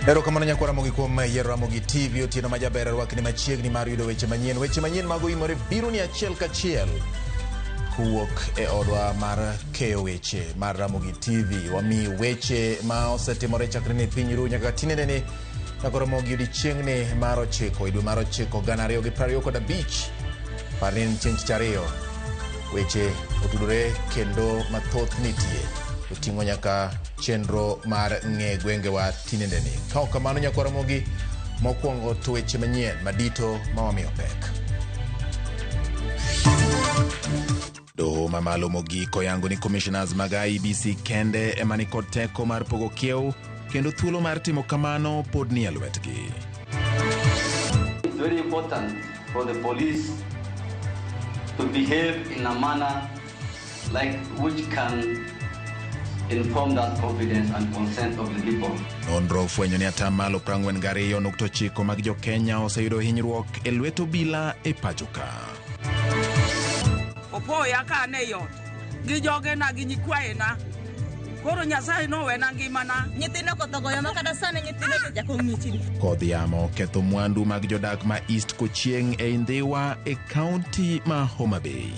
Erokamano nyakwar Ramogi kuom yiero Ramogi TV otieno ma jaber arwakni machiegni mar yudo weche manyien. Weche manyien mag oimore biro ni achiel kachiel kowuok e odwa mar keyo weche mar Ramogi TV. Wami weche ma osetimore chakre ne piny ru nyaka tinendeni. Nyakwar Ramogi odiechieng'ni mar 9 e dwe mar 9 2025. Par ni en chieng' tich ariyo. Weche otudore kendo mathoth nitie. Oting'o nyaka chenro mar ng'e gwengewa tinendeni. Ka ok kamano nyakwar Ramogi, mokwongo to weche manyien madito ma wamiyo pek. Doho mamalo mogik oyango ni commissioners mag IEBC kende ema nikod teko mar pogo kiew kendo thuolo mar timo kamano pod nie lwetgi. It's very important for the police to behave in a manner like which can inform that confidence and consent of the people. Nonro ofwenyo ni atamalo 42.9 mag jo-Kenya oseyudo hinyruok e lwet obila e pacho ka. Opoya ka an ei ot gi jogena gi nyikwayena. Koro Nyasaye nowena ngimana. Nyithindo koth ogoyo ma kata sani nyithindo to chako ng'ichni. Kodh yamo oketho mwandu mag jodak ma East Kochieng' ei Ndhiwa e kaunti ma Homa Bay.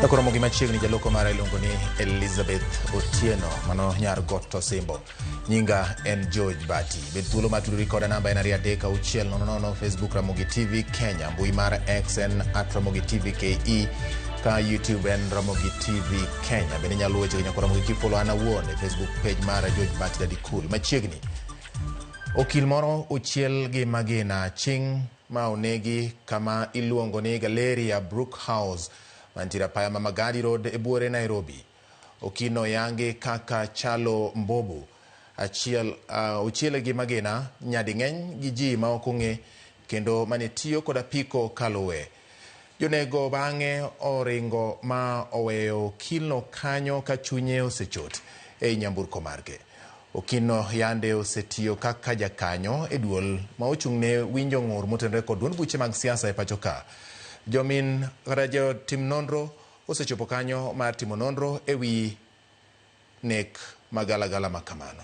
Koro mogi machiegni jaloko mara iluongo ni Elizabeth Otieno, mano nyar got Osimbo. Nyinga en George Bati. Bed thuolo mar tudori koda namba en 23600, Facebook Ramogi TV Kenya, mbui mar X en @RamogiTVKE, ka YouTube en Ramogi TV Kenya. Bende inyalo luwo wechegi nyaka Ramogi kifollow an awuon e Facebook page mara George Bati Daddy Cool. Machiegni, okil moro ochiel gi magina ching' ma onegi kama iluongo ni Galleria Brook House mantiere apaya ma Magadi Road e buore Nairobi. Okino oyangi kaka Chalo Mbobu achiel ochiele gi magina nyading'eny gi ji ma ok ong'e kendo mane tiyo kod apiko kaluwe. Jonego bang'e oringo ma oweyo okilno kanyo ka chunye osechot ei nyamburko marge. Okilno yande osetiyo kaka jakanyo e duol ma ochung'ne winjo ng'ur motenore kod duond buche mag siasa e pacho ka. Jomin kata jotim nonro osechopo kanyo mar timo nonro e wi nek magalagala ma kamano.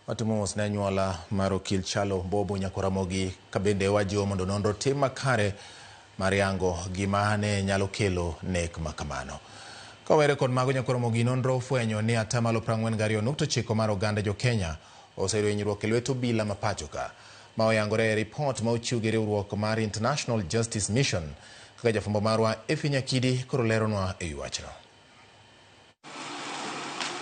Watimo mos ne anyuola mar okil Chalo Mbobo Nyakoramogi ka bende wajiwo mondo nonro tim makare mar yango gima ne nyalo kelo nek ma kamano. Kawere kod mago Nyakoramogi, nonro ofwenyo ni atamalo 42.9 mar oganda jo Kenya oseyudo hinyruok e lwet obila ma pacho ka, ma oyangore e ripot ma ochiw gi riwruok mar International Justice Mission. Kaka jafwambo marwa Effie Nyakidi koro leronwa e wi wachno.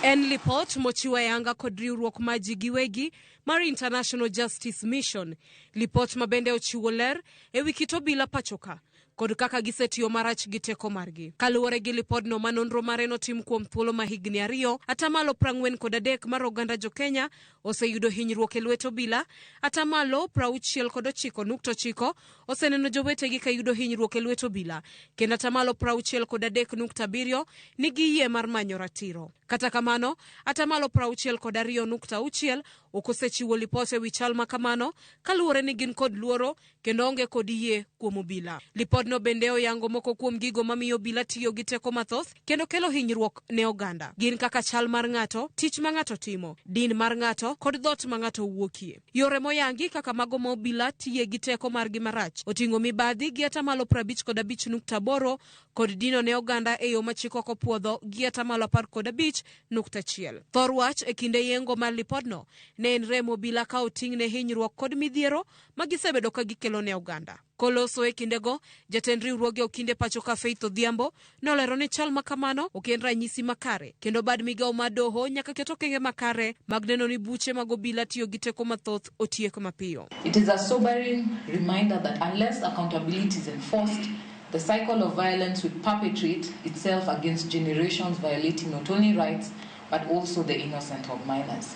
En lipot mochiw ayanga kod riwruok ma ji giwegi mar International Justice Mission. Lipot ma bende ochiwo ler e wi kit obila pachoka kod kaka gisetiyo marach gi teko margi. Kaluwore gi lipodno ma nonro mare notim kuom thuolo ma higni 2, atamalo 43 mar oganda jo Kenya oseyudo hinyruok e lwet obila, atamalo 69.9 oseneno jowetegi ka yudo hinyruok e lwet obila, kendo atamalo 63.7 nigi yie mar manyo ratiro. Kata kamano, atamalo 62.6 ok osechiwo lipot e wi chal ma kamano kaluwore ni gin kod luoro kendo onge kod yie kuom obila. Lipodno bende oyango moko kuom gigo mamiyo obila tiyo gi teko mathoth kendo kelo hinyruok ne oganda. Gin kaka chal mar ng'ato, tich ma ng'ato timo, din mar ng'ato kod dhoot ma ng'ato wuokie. Yore moyangi kaka mago ma obila tiye gi teko margi marach oting'o mibadhi gi atamalo 55.8 kod dino ne oganda e yo ma chik ok opuodho gi atamalo 15.1. Thor wach e kinde yengo mar lipodno ne en rem obila ka oting'ne hinyruok kod midhiero ma gisebedo ka gikelo ne oganda. Koloso e kindego, jatend riwruoge okinde pacho ka Faith Odhiambo nolero ni chal ma kamano ok en ranyisi makare kendo bad migawo mar doho nyaka ket okenge makare mag neno ni buche mag obila tiyo gi teko mathoth otiek mapiyo. It is a sobering reminder that unless accountability is enforced, the cycle of violence will perpetrate itself against generations, violating not only rights but also the innocence of minors.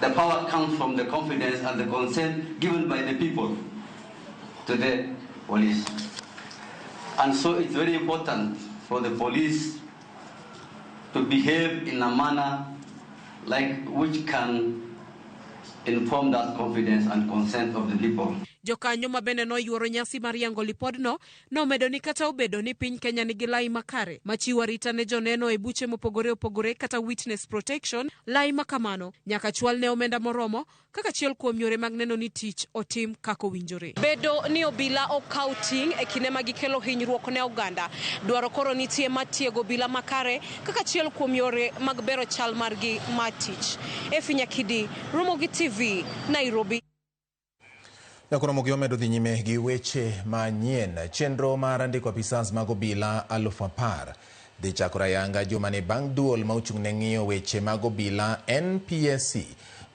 The power comes from the confidence and the consent given by the people to the police. And so it's very important for the police to behave in a manner like which can inform that confidence and consent of the people. Jokanyo ma bende noyuoro nyasi mar yango lipodno nomedo ni kata obedo ni piny Kenya nigi lai makare machiwo arita ne joneno e buche mopogore opogore kata witness protection, lai ma kamano nyaka chwal ne omenda moromo kaka achiel kuom yore mag neno ni tich otim kaka owinjore. Bedo ni obila okaw ting' e kinde ma gikelo hinyruok ne oganda, dwaro koro nitie mar tiego obila makare kaka achiel kuom yore mag bero chal margi mar tich. Efi Nyakidi, Ramogi TV, Nairobi. Nyakoromogi omedo dhi nyime gi weche manyien. Chenro mar ndiko apisas mag obila 10,000 dhi chakore ayanga jumani bang' duol ma ochung' ne ng'iyo weche mag obila NPSC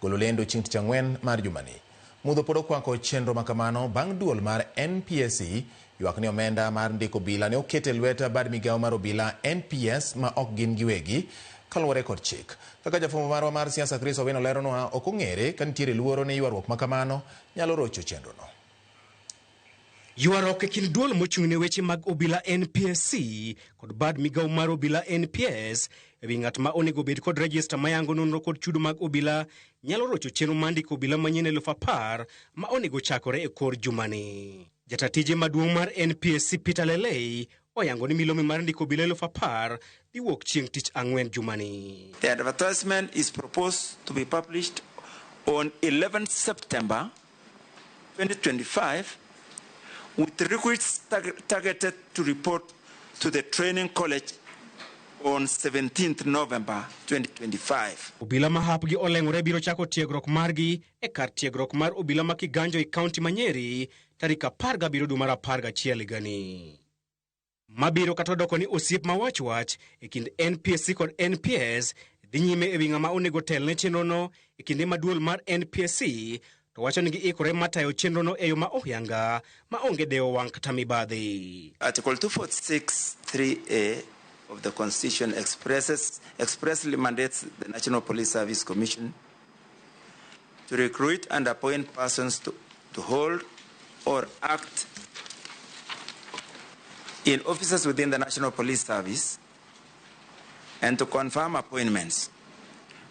golo lendo chieng' tich ang'wen mar jumani. Mudho pod okwako chenro makamano bang' duol mar NPSC ywak ni omenda mar ndiko obila ne oket e lwet bad migawo mar obila NPS ma ok gin giwegi kaluwore kod chik. Kaka jafwambo marwa mar siasa Chris Owino leronwa, ok ong'ere ka nitiere luoro ni ywaruok makamano nyalo rocho chenrono. Ywaruok e kind duol mochung' ne weche mag obila NPSC kod bad migawo mar obila NPS ewi ng'at ma onego bed kod rejesta mayango nonro kod chudo mag obila nyalo rocho chenro mar ndiko obila manyien 10,000 ma onego chakore e kor jumani. Jata tije maduong' mar NPSC Peter Lelei oyango ni milome mar ndiko obila 10,000 dhi wuok chieng' tich ang'wen jumani. The advertisement is proposed to be published on 11 September 2025 with recruits targeted to report to the training college on 17th November 2025. Obila ma hapgi oleng'ore biro chako tiegruok margi e kar tiegruok mar obila ma Kiganjo e kaunti ma Nyeri tarik 17 dwe mar 11 higani. Mabiro kata odoko ni osiep ma wach wach e kind NPSC kod NPS dhi nyime ewi ng'ama onego tel ne chenrono e kinde ma duol mar NPSC to wacho ni giikore mar tayo chenrono e yo ma oyanga ma onge dewo wang' kata mibadhi. Article 246 3A of the Constitution expressly mandates the National Police Service Commission to recruit and appoint persons to hold or act in offices within the National Police Service and to confirm appointments.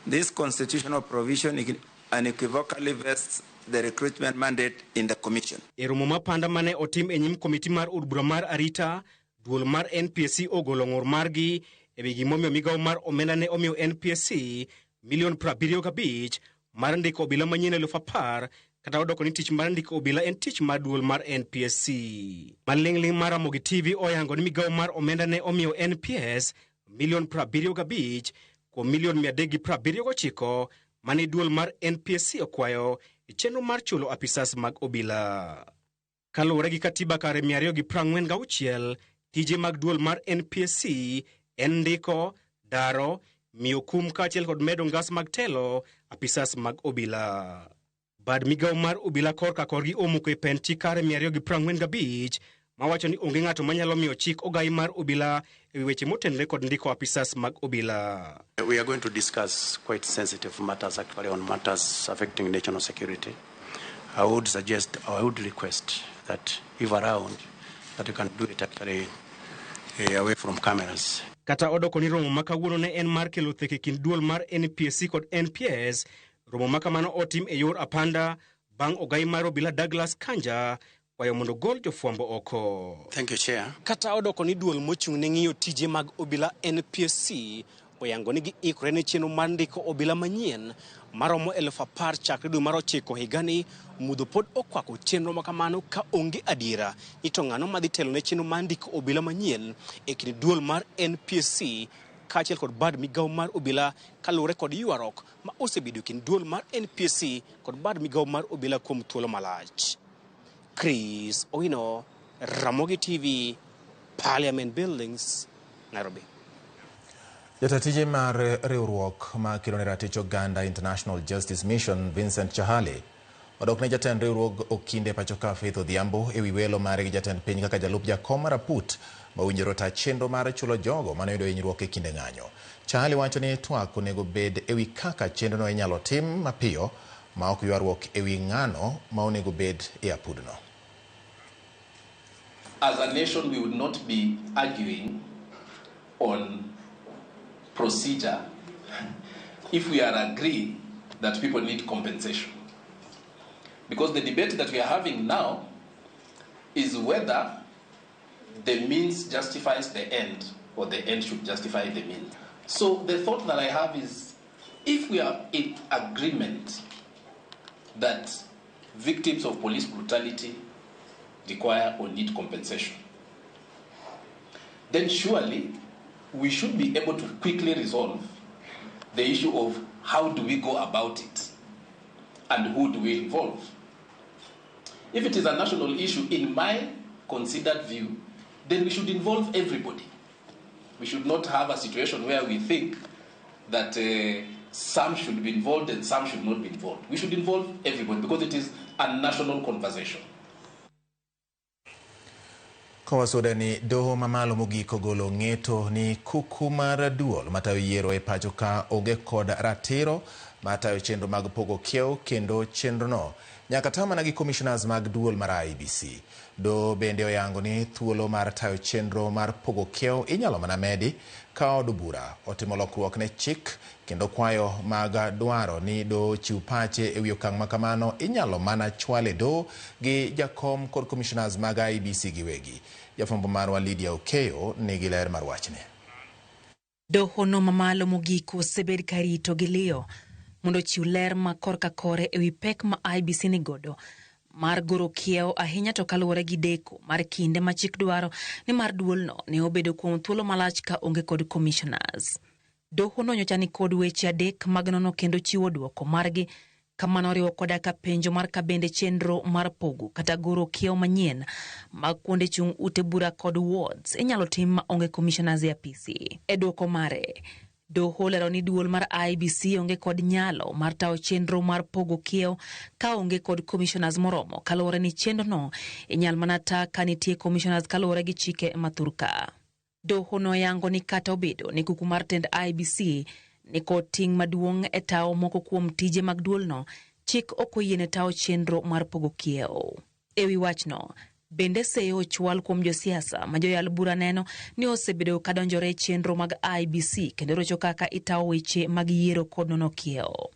This constitutional provision unequivocally vests the recruitment mandate in the Commission. E romo mapanda mane otim e nyim komiti mar od bura mar arita, duol mar NPSC ogolo ng'ur margi ewi gimomiyo migawo mar omenda ne omiyo NPSC milion 75 mar ndiko obila manyien 10,000 kata odoko ni tich mar ndiko obila en tich mar duol mar NPSC. Maling'ling' mar Ramogi TV oyango ni migawo mar omenda ne omiyo NPS milion 75 kuom milion 379 mane duol mar NPSC okwayo e chenro mar chulo apisas mag obila. Kaluwore gi katiba kare 246, tije mag duol mar NPSC en ndiko, daro, miyo kum kaachiel kod medo ngas mag telo apisas mag obila. Bad migawo mar obila korka korgi omoko e pend chik kare 245 mawacho ni onge ng'ato manyalo miyo chik ogai mar obila ewi weche motenore kod ndiko apisas mag obila. We are going to discuss quite sensitive matters, actually, on matters affecting national security. I would suggest, or I would request that if around, that you can do it actually away from cameras. Kata odoko ni romo ma kawuono ne en mar kelo thek e kind duol mar NPSC kod NPS, romo ma kamano otim e yor apanda bang' ogai mar obila Douglas Kanja kwayo mondo gol jofwambo oko. Thank you, Chair. Kata odoko ni duol mochung' ne ng'iyo tije mag obila NPSC oyango ni giikore ne chenro mar ndiko obila manyien maromo 10,000 chakre dwe mar 9 higani, mudho pod okwako chenro ma kamano ka onge adiera ni to ng'ano madhi telo ne chenro mar ndiko obila manyien e kind duol mar NPSC kaachiel kod bad migawo mar obila kaluwore kod ywaruok ma osebedo e kind duol mar NPSC kod bad migawo mar obila kuom thuolo malach. Chris Owino, Ramogi TV, Parliament Buildings, Nairobi. Jata tije mar riwruok ma kedo ne ratich oganda International Justice Mission Vincent Chahali odok ne jatend riwruog okinde pachoka Faith Odhiambo ewi welo mare gi jatend piny kaka jalup jakom mar aput mowinjore ota chenro mar chulo jogo mane oyudo hinyruok e kinde ng'anyo. Chahali wacho ni twak onego bed ewi kaka chenrono inyalo tim mapiyo ma ok ywaruok ewi ng'ano ma onego bed e apudno. As a nation, we would not be arguing on procedure if we are agreeing that people need compensation. Because the debate that we are having now is whether the means justifies the end or the end should justify the means. So the thought that I have is, if we are in agreement that victims of police brutality require or need compensation, then surely we should be able to quickly resolve the issue of how do we go about it and who do we involve. If it is a national issue, in my considered view, then we should involve everybody. We should not have a situation where we think that some should be involved and some should not be involved. We should involve everybody because it is a national conversation. Kawasude ni doho mamalo mogik ogolo ng'eto ni kuku mar duol matayo yiero e pacho ka onge kod ratiro matayo chenro mag pogo kiew kendo chenrono nyaka ta mana gi commissioners mag duol mar IEBC. Doho bende oyango ni thuolo mar tayo chenro mar pogo kiew inyalo mana medi ka od bura otimo lokruok ne chik kendo kwayo mag dwaro ni doho chiw pache ewi okang' ma kamano inyalo mana chwale doho gi jakom kod commissioners mag IEBC giwegi. Jafwambo marwa Lydia Okeyo nigi ler mar wachni. Doho no mamalo mogik osebed ka rito gi liyo mondo ochiw ler ma korka kore ewi pek ma IEBC nigodo mar goro kiewo ahinya to kaluwore gi deko mar kinde ma chik dwaro ni mar duolno ne obedo kuom thuolo malach ka onge kod commissioners. Doho no nyocha ni kod weche adek mag nono kendo chiwo duoko margi kamano oriwo koda ka penjo mar kabende chenro mar pogo kata goro kiewo manyien mag kuonde chung' ute bura kod wards inyalo tim ma onge commissioners e apisi. E duoko mare, doho lero ni duol mar IEBC onge kod nyalo mar tayo chenro mar pogo kiewo ka onge kod commissioners moromo kaluwore ni chenrono inyal mana ta ka nitie commissioners kaluwore gi chike mathurka. Doho noyango ni kata obedo ni kuku mar tend IEBC ni kod ting' maduong' e tawo moko kuom tije mag duolno, chik ok oyiene tawo chenro mar pogo kiewo. Ewi wachno, bende seyo ochwal kuom josiasa ma joyal bura neno ni osebedo ka donjore e chenro mag IEBC kendo rocho kaka itawo weche mag yiero kod nono kiewo.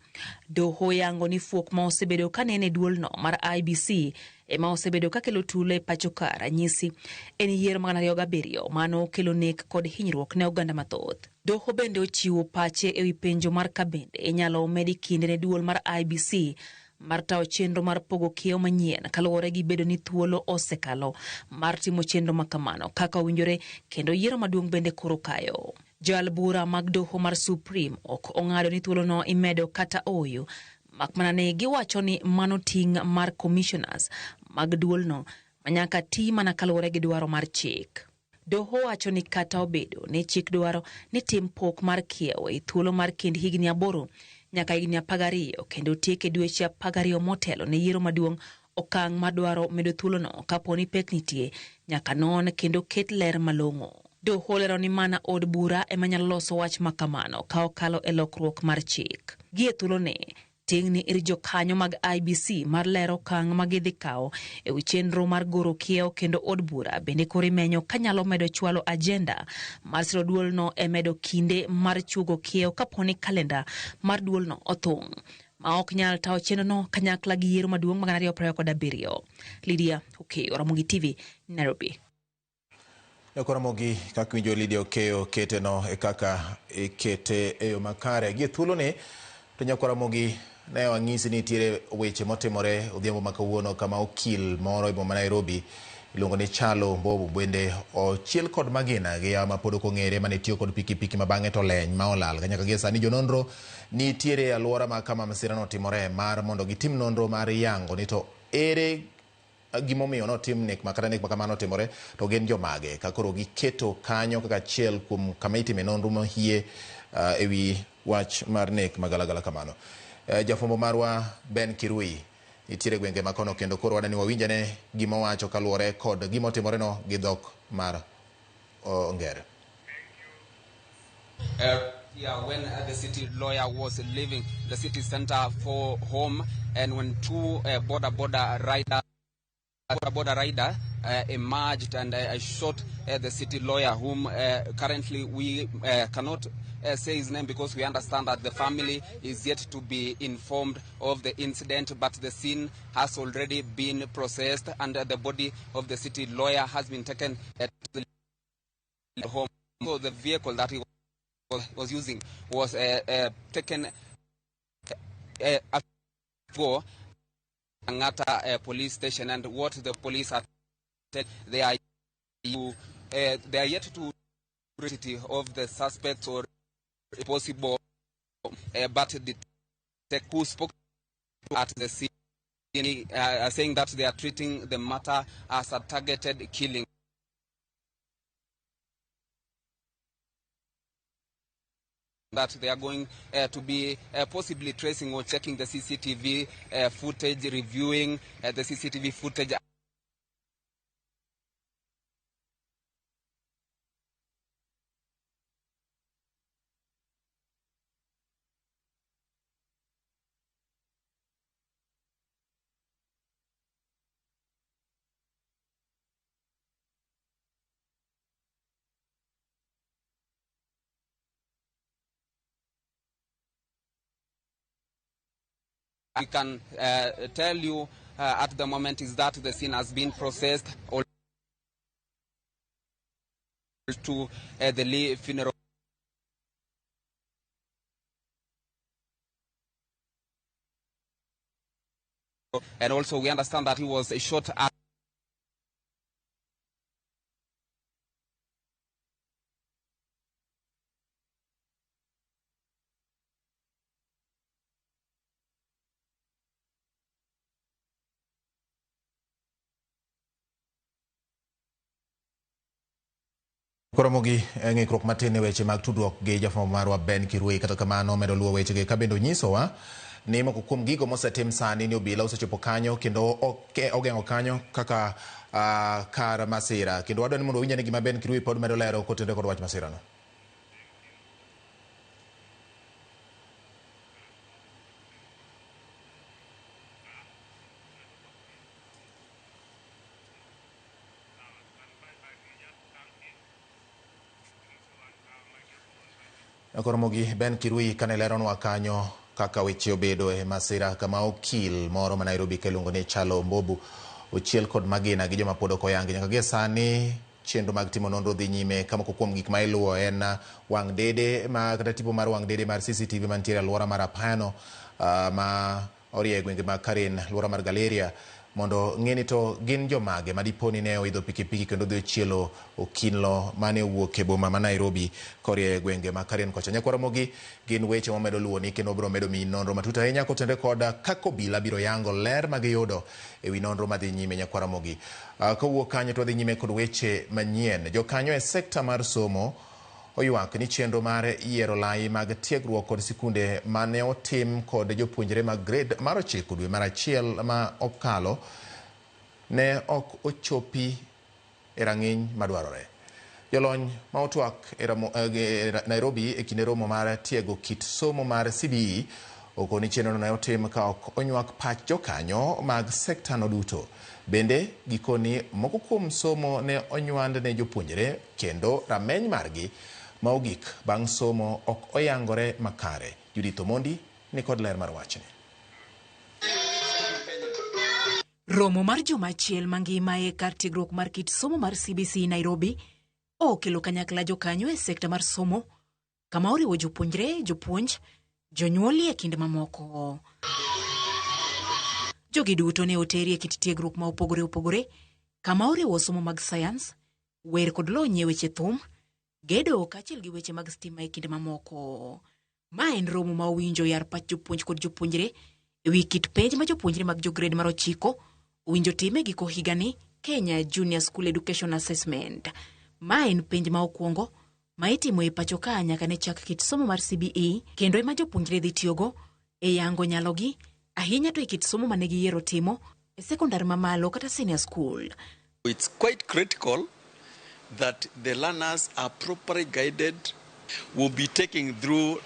Doho yango ni fuok ma osebedo ka nene duolno mar IEBC ema osebedo ka kelo tulo e pacho ka ranyisi en yiero mag 2007 mano okelo nek kod hinyruok ne oganda mathoth. Doho bende ochiwo pache ewi penjo mar kabende inyalo medi kinde ne duol mar IEBC mar tawo chenro mar pogo kiewo manyien kaluwore gi bedo ni thuolo osekalo mar timo chenro makamano kaka owinjore kendo yiero maduong' bende koro kayo. Joyal bura mag doho mar Supreme ok ong'ado ni thuolono imedo kata ooyo, mak mana ni giwacho ni mano ting' mar commissioners mag duolno manyaka ti mana kaluwore gi dwaro mar chik. Doho wacho ni kata obedo ni chik dwaro ni tim pok mar kiewo e thuolo mar kind higni 8 nyaka higni 12 kendo tieke dweche 12 motelo ne yiero maduong', okang' madwaro medo thuolono kapo ni pek nitie nyaka non kendo ket ler malong'o. Doho lero ni mana od bura ema nyalo loso wach makamano ka okalo e lokruok mar chik. Gie thuoloni, ting' ni ir jokanyo mag IEBC mar lero okang' ma gidhi kawo ewi chenro mar goro kiewo kendo od bura bende koro imenyo kanyalo medo chwalo ajenda mar siro duolno e medo kinde mar chuogo kiewo kapo ni kalenda mar duolno othung' ma ok nyal tawo chenrono kanyakla gi yiero maduong' mag 2027. Lydia Okeyo, Ramogi TV, Nairobi. Ramogi, kaka winjo Lydia Okeyo keteno e kaka ikete e yo makare. Gie thuoloni to nyakwa Ramogi ne wang'isi ni nitiere weche motimore odhiambo ma kawuono kama okil moro e boma ma Nairobi iluongo ni Chalo Mbobu bende ochiel kod magina gi yawa ma pod ok ong'ere mane tiyo kod pikipiki ma bang'e to leny ma olal. Nyaka gie sani jononro nitiere e alwora ma kama masira notimore mar mondo gitim nonro mar yango ni to ere gimomiyo notim nek ma kata nek ma kamano otimore to gin jomage ka koro giketo kanyo kaka achiel kuom kama itime nonro mahie ewi wach mar nek magalagala kamano. Jafwambo marwa Ben Kirui nitiere gwenge makono kendo koro wadani wawinjane gima owacho kaluwore kod gima otimoreno gi dhok mar Ongere. Yeah, when the city lawyer was leaving the city center for home, and when two border rider emerged and shot the city lawyer, whom currently we cannot say his name because we understand that the family is yet to be informed of the incident, but the scene has already been processed and the body of the city lawyer has been taken to the home. So the vehicle that he was using was taken for Langata police station, and what the police are telling, they are yet to of the suspects or possible, but the who spoke at the scene saying that they are treating the matter as a targeted killing. That they are going to be possibly tracing or checking the CCTV footage, reviewing the CCTV footage. I can tell you at the moment is that the scene has been processed to the Lee funeral. And also we understand that he was shot at Koromogi ng'ikruok matin e weche mag tudruok gi jafwambo marwa Ben Kirui. Kata kamano medo luwo wechege ka bende onyisowa ni moko kuom gigo mosetim sani ni obila osechopo kanyo kendo ogeng'o kanyo kaka kar masira, kendo wadwa ni mondo winj ane gima Ben Kirui pod medo lero kotenore kod wach masirano. Koromogi Ben Kirui kane leronwa kanyo kaka weche obedo e masira kama okil moro ma Nairobi ka iluongo ni Chalo Mbobu ochiel kod magina gi joma pod ok oyangi. Nyaka gie sani chenro mag timo nonro dhi nyime ka moko kuom gik ma iluwo en wang' dede ma kata tipo mar wang' dede mar CCTV mantiere alwora mar Apano ma orie e gwenge mag Karen, alwora mar Galeria, mondo ng'e ni to gin jomage ma dipo ni ne oidho pikipiki kendo dhi ochielo okinlo mane owuok e boma ma Nairobi korie e gwenge ma Karen kocha. Nyakwar Ramogi gin weche mamedo luwo ni kendo biro medo miyi nonro matut ahinya kotenore kod kaka obila biro yango ler ma giyudo ewi nonro madhi nyime. Nyakwar Ramogi kowuok kanyo to wadhi nyime kod weche manyien. Jokanyo e sekta mar somo oywak ni chenro mar yiero lai mag tiegruok kod sikunde mane otim kod jopuonjre mag grade mar 9 dwe mar 1 ma okalo ne ok ochopi e rang'iny madwarore. Jolony ma otwak e Nairobi e kinde romo mar tiego kit somo mar CBE okoni chenrono ne otim ka ok onywak pach jokanyo mag sektano duto. Bende gikoni moko kuom somo ne onywand ne jopuonjre kendo rameny margi ma ogik bang' somo ok oyangore makare. Judith Omondi ni kod ler mar wachni. Romo mar juma achiel mangima e kar tiegruok mar kit somo mar CBC Nairobi okelo kanyakla jokanyo e sekta mar somo kama oriwo jopuonjre, jopuonj, jonyuol e kind mamoko. Jogi duto ne oteri e kit tiegruok ma opogore opogore kama oriwo somo mag sayans, wer kod lony e weche thum, gedo kaachiel gi weche mag stima e kind mamoko. Ma en romo ma owinjo yar pach jopuonj kod jopuonjre ewi kit penj ma jopuonjre mag jograde mar 9 Owinjo time giko higani Kenya Junior School Education Assessment. Ma en penj ma okwongo ma itimo e pacho ka nyaka ne chak kit somo mar CBE kendo ema jopuonjre dhi tiyogo e yango nyalogi ahinya to e kit somo mane giyiero timo e sekondar mamalo kata senior school. It's quite critical that the learners are properly guided. We'll be taking through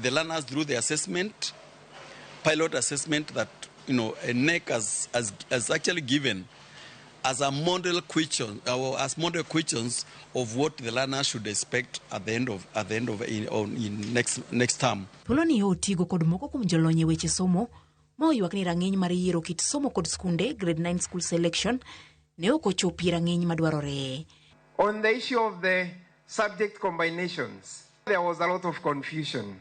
the learners through the assessment, pilot assessment that KNEC has actually given as a model question, or as model questions of what the learners should expect at the end of in next term. Thuolo ni otigo kod moko kuom jolony e weche somo ma oywak ni rang'iny mar yiero kit somo kod skunde grade 9 school selection ne ok ochopi rang'iny madwarore. On the issue of the subject combinations, there was a lot of confusion.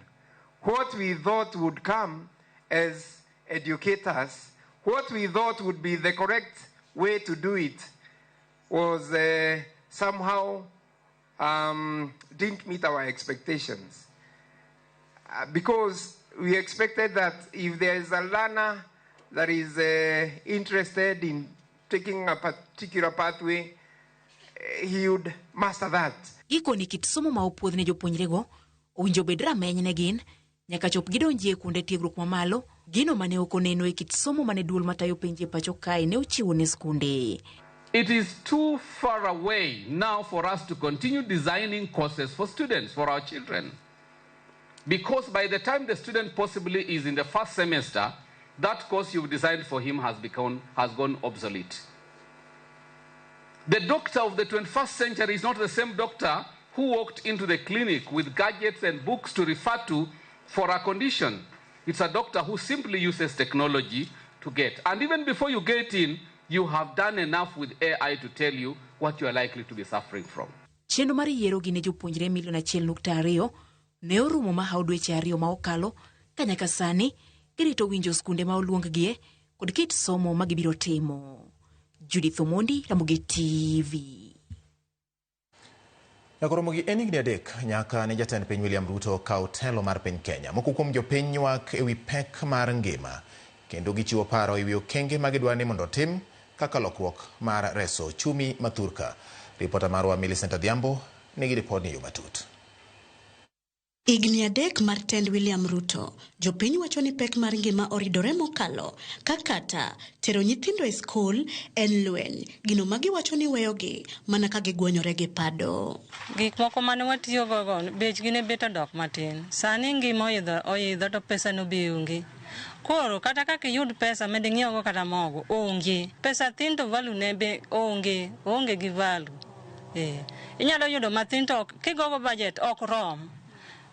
What we thought would come as educators, what we thought would be the correct way to do it was somehow didn't meet our expectations. Because we expected that if there is a learner that is interested in taking a particular pathway, he would master that. Gikoni kit somo ma opuodh ne jopuonjrego owinjo bed rameny ne gin nyaka chop gidonji e kuonde tiegruok mamalo, gino mane ok oneno e kit somo mane duol matayo penj e pacho kae ne ochiwo ne skunde. It is too far away now for us to continue designing courses for students, for our children. Because by the time the student possibly is in the first semester, that course you've designed for him has gone obsolete. The doctor of the 21st century is not the same doctor who walked into the clinic with gadgets and books to refer to for a condition. It's a doctor who simply uses technology to get. And even before you get in, you have done enough with AI to tell you what you are likely to be suffering from. Chenro mar yiero gi ne jopuonjre milion 1.2 ne orumo mahawo dweche 2 ma okalo ka nyaka sani girito winjo skunde ma oluonggie kod kit somo ma gibiro timo. Judith Omondi, Ramogi TV. Nyakoromogi en higni 3 nyaka ne jatend piny William Ruto kaw telo mar piny Kenya. Moko kuom jopiny ywak ewi pek mar ngima kendo gichiwo paro ewi okenge ma gidwaro ni mondo otim kaka lokruok mar reso uchumi ma thurka. Ripota marwa Millicent Adhiambo nigi ripodni yo matut. Higni 3 mar tend William Ruto, jopiny wacho ni pek mar ngima oridore mokalo ka kata tero nyithindo e skul en lweny, gino ma giwacho ni weyogi mana ka gigwonyore gi pado. Gik moko mane watiyogo bechgi ne bet odok matin. Sani ngima oidho to pesa no be onge. Koro kata kaka iyud pesa mende ng'iewogo kata mogo onge. Pesa thin to value ne be onge, onge gi value. Inyalo yudo mathin to kigogo budget ok rom.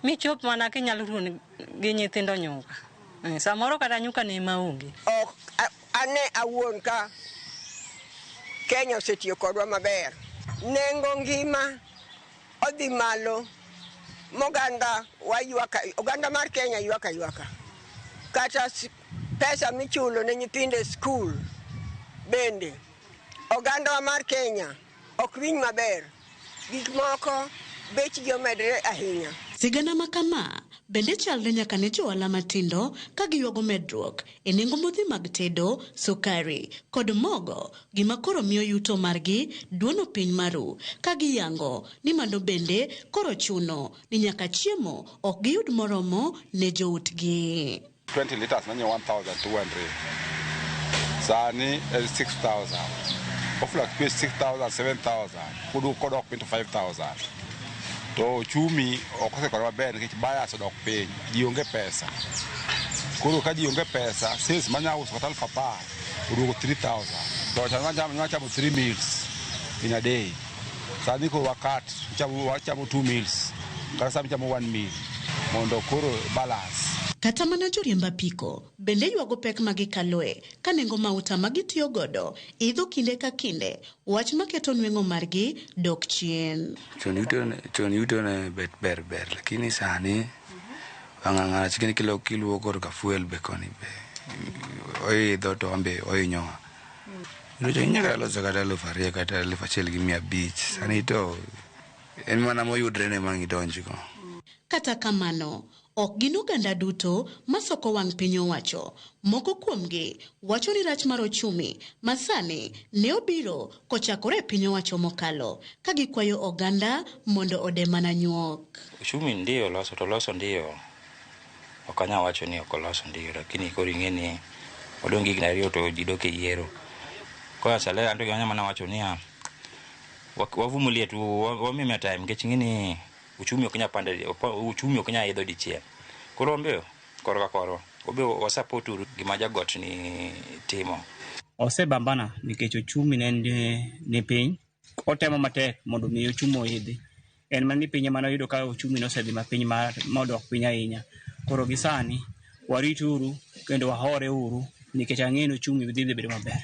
Michop mana kinyalo ruon gi nyithindo nyuka. Samoro kata nyuka ne ema onge. Ok ane awuon ka Kenya osetiyo kodwa maber. Nengo ngima odhi malo moganda waywaka, oganda mar Kenya ywaka ywaka. Kata pesa michulo ne nyithindo e skul bende oganda mar Kenya ok winj maber. Gik moko bechgi omedore ahinya. Sigana ma kama bende chalre nyaka ne johala matindo ka giywago medruok e nengo modhi mag tedo, sukari kod mogo, gima koro miyo yuto margi duono piny maru ka giyango ni mano bende koro chuno ni nyaka chiemo ok giyud moromo ne joutgi. 20 liters nanye 1200 sani 6000 ofluctuate 6000 7000 kodok piny to 5000. To uchumi ok osekore maber nikech buyers odok piny, ji onge pesa. Koro ka ji onge pesa, sales manya uso kata 10,000 oduogo 3000. To chon wachamo 3 meals in a day. Sani koro wakat, wachamo 2 meals, kata sama ichamo 1 meal mondo koro balance. Kata mana joriemb apiko bende ywago pek ma gikaloe ka nengo mauta ma gitiyo godo idho kinde ka kinde, wach maketo nweng'o margi dok chien. Chon yuto ne bet ber ber, lakini sani wang'ang'ana chikni kiluwo korka fuel be koni be oidho to ambe ohinyowa. Inyalo loso kata 2,000 kata 1,500 sani to en mana moyudre ne ma gidonjgo. Kata kamano, Ok gin oganda duto ma soko wang' piny owacho. Moko kuomgi wacho ni rach mar ochumi ma sani ne obiro kochakore e piny owacho mokalo, ka gikwayo oganda mondo ode mana nyuok. Uchumi ndio loso to loso ndio. Ok anyal wacho ni ok oloso ndio, lakini koro ing'e ni odong' gi higni 2 to ji dok e yiero. Koro asale anto gima anyalo mana wacho niya, wavumilie tu, wamiye time nikech ing'e ni uchumi ok nyal pande, uchumi ok nyal idho dichiel. Koro wan be korka korwa, wabe wasupport uru gima jagot ni timo. Osebambana nikech ochumi ne ni piny. Otemo matek mondo mi ochumi oidhi. En mana ni piny ema noyudo ka ochumi nosedhi mapiny modok piny ahinya. Koro gi sani warituru kendo wahore uru nikech ang'e ni ochumi dhi bedo maber.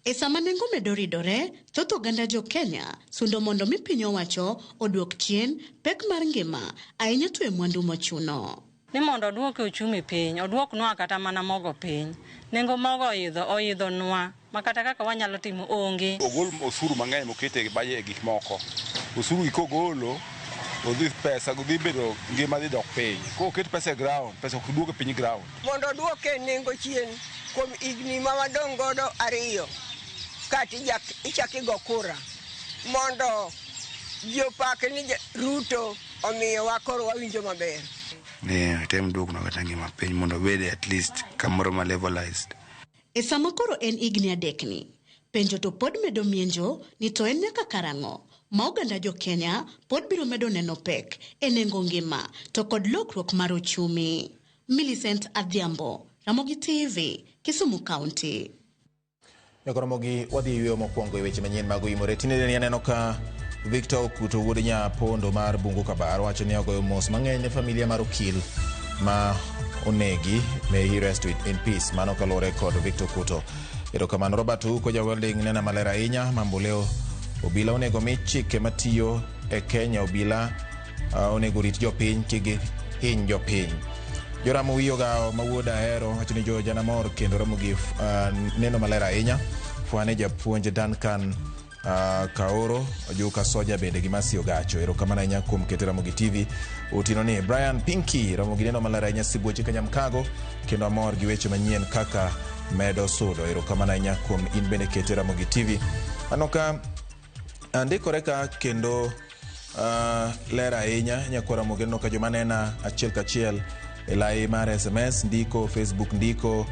E sama nengo medo ridore, thoth oganda jo Kenya sundo mondo mi piny owacho oduok chien pek mar ngima ahinya to e mwandu mochuno. Ni mondo oduok ochumi piny, oduoknwa kata mana mogo piny. Nengo mogo oidho nwa, ma kata kaka wanyalo timo onge. Ogol osuru mang'eny mokete e baje e gik moko. Osuru gi kogolo, odhi pesa dhi bedo ngima dhi dok piny. Koket pesa e ground, pesa ok duog e piny ground. Mondo oduoke nengo chien kuom higni ma wadong' godo 2 kata ichak igo kura mondo ji opak ni Ruto omiyowa koro wawinjo maber. Ne tem duoknwa kata ngima piny mondo obed at least kamoro ma levelized. E sama koro en higni 3 ni, penjo to pod medo mienjo ni to en nyaka karang'o ma oganda jo Kenya pod biro medo neno pek e nengo ngima to kod lokruok mar ochumi. Millicent Adhiambo, Ramogi TV, Kisumu County. Nyakoromogi wadhi yweyo mokwongo e weche manyien mag oimore. Tinende aneno ka Victor Okuto wuod Nyapondo mar Bungu Kabar wacho ni ogoyo mos mang'eny ne familia mar okil ma onegi. May he rest in peace. Mano kaluwore kod Victor Okuto. Erokamano Robert Ouko ja welding nena maler ahinya. Mambo leo obila onego mi chike matiyo e Kenya. Obila onego rit jopiny kik hiny jopiny. Joramo wiyo gao ma wuod Ahero wacho ni jo janamor kendo Ramogi neno maler ahinya. Fwane japuonj Duncan Kaoro Ojuka Soja bende gi Masi Ogacho. Erokamano ahinya kuom kete Ramogi TV otieno ni. Brian Pinky Ramogi neno maler ahinya sibuoche Kanyamkago kendo amor gi weche manyien kaka medo sudo. Erokamano ahinya kuom in bende kete Ramogi TV. Aneno ka andikore ka kendo ler ahinya nyakwar Ramogi. Aneno ka joma nena achiel kachiel e lai mar SMS ndiko, Facebook ndiko,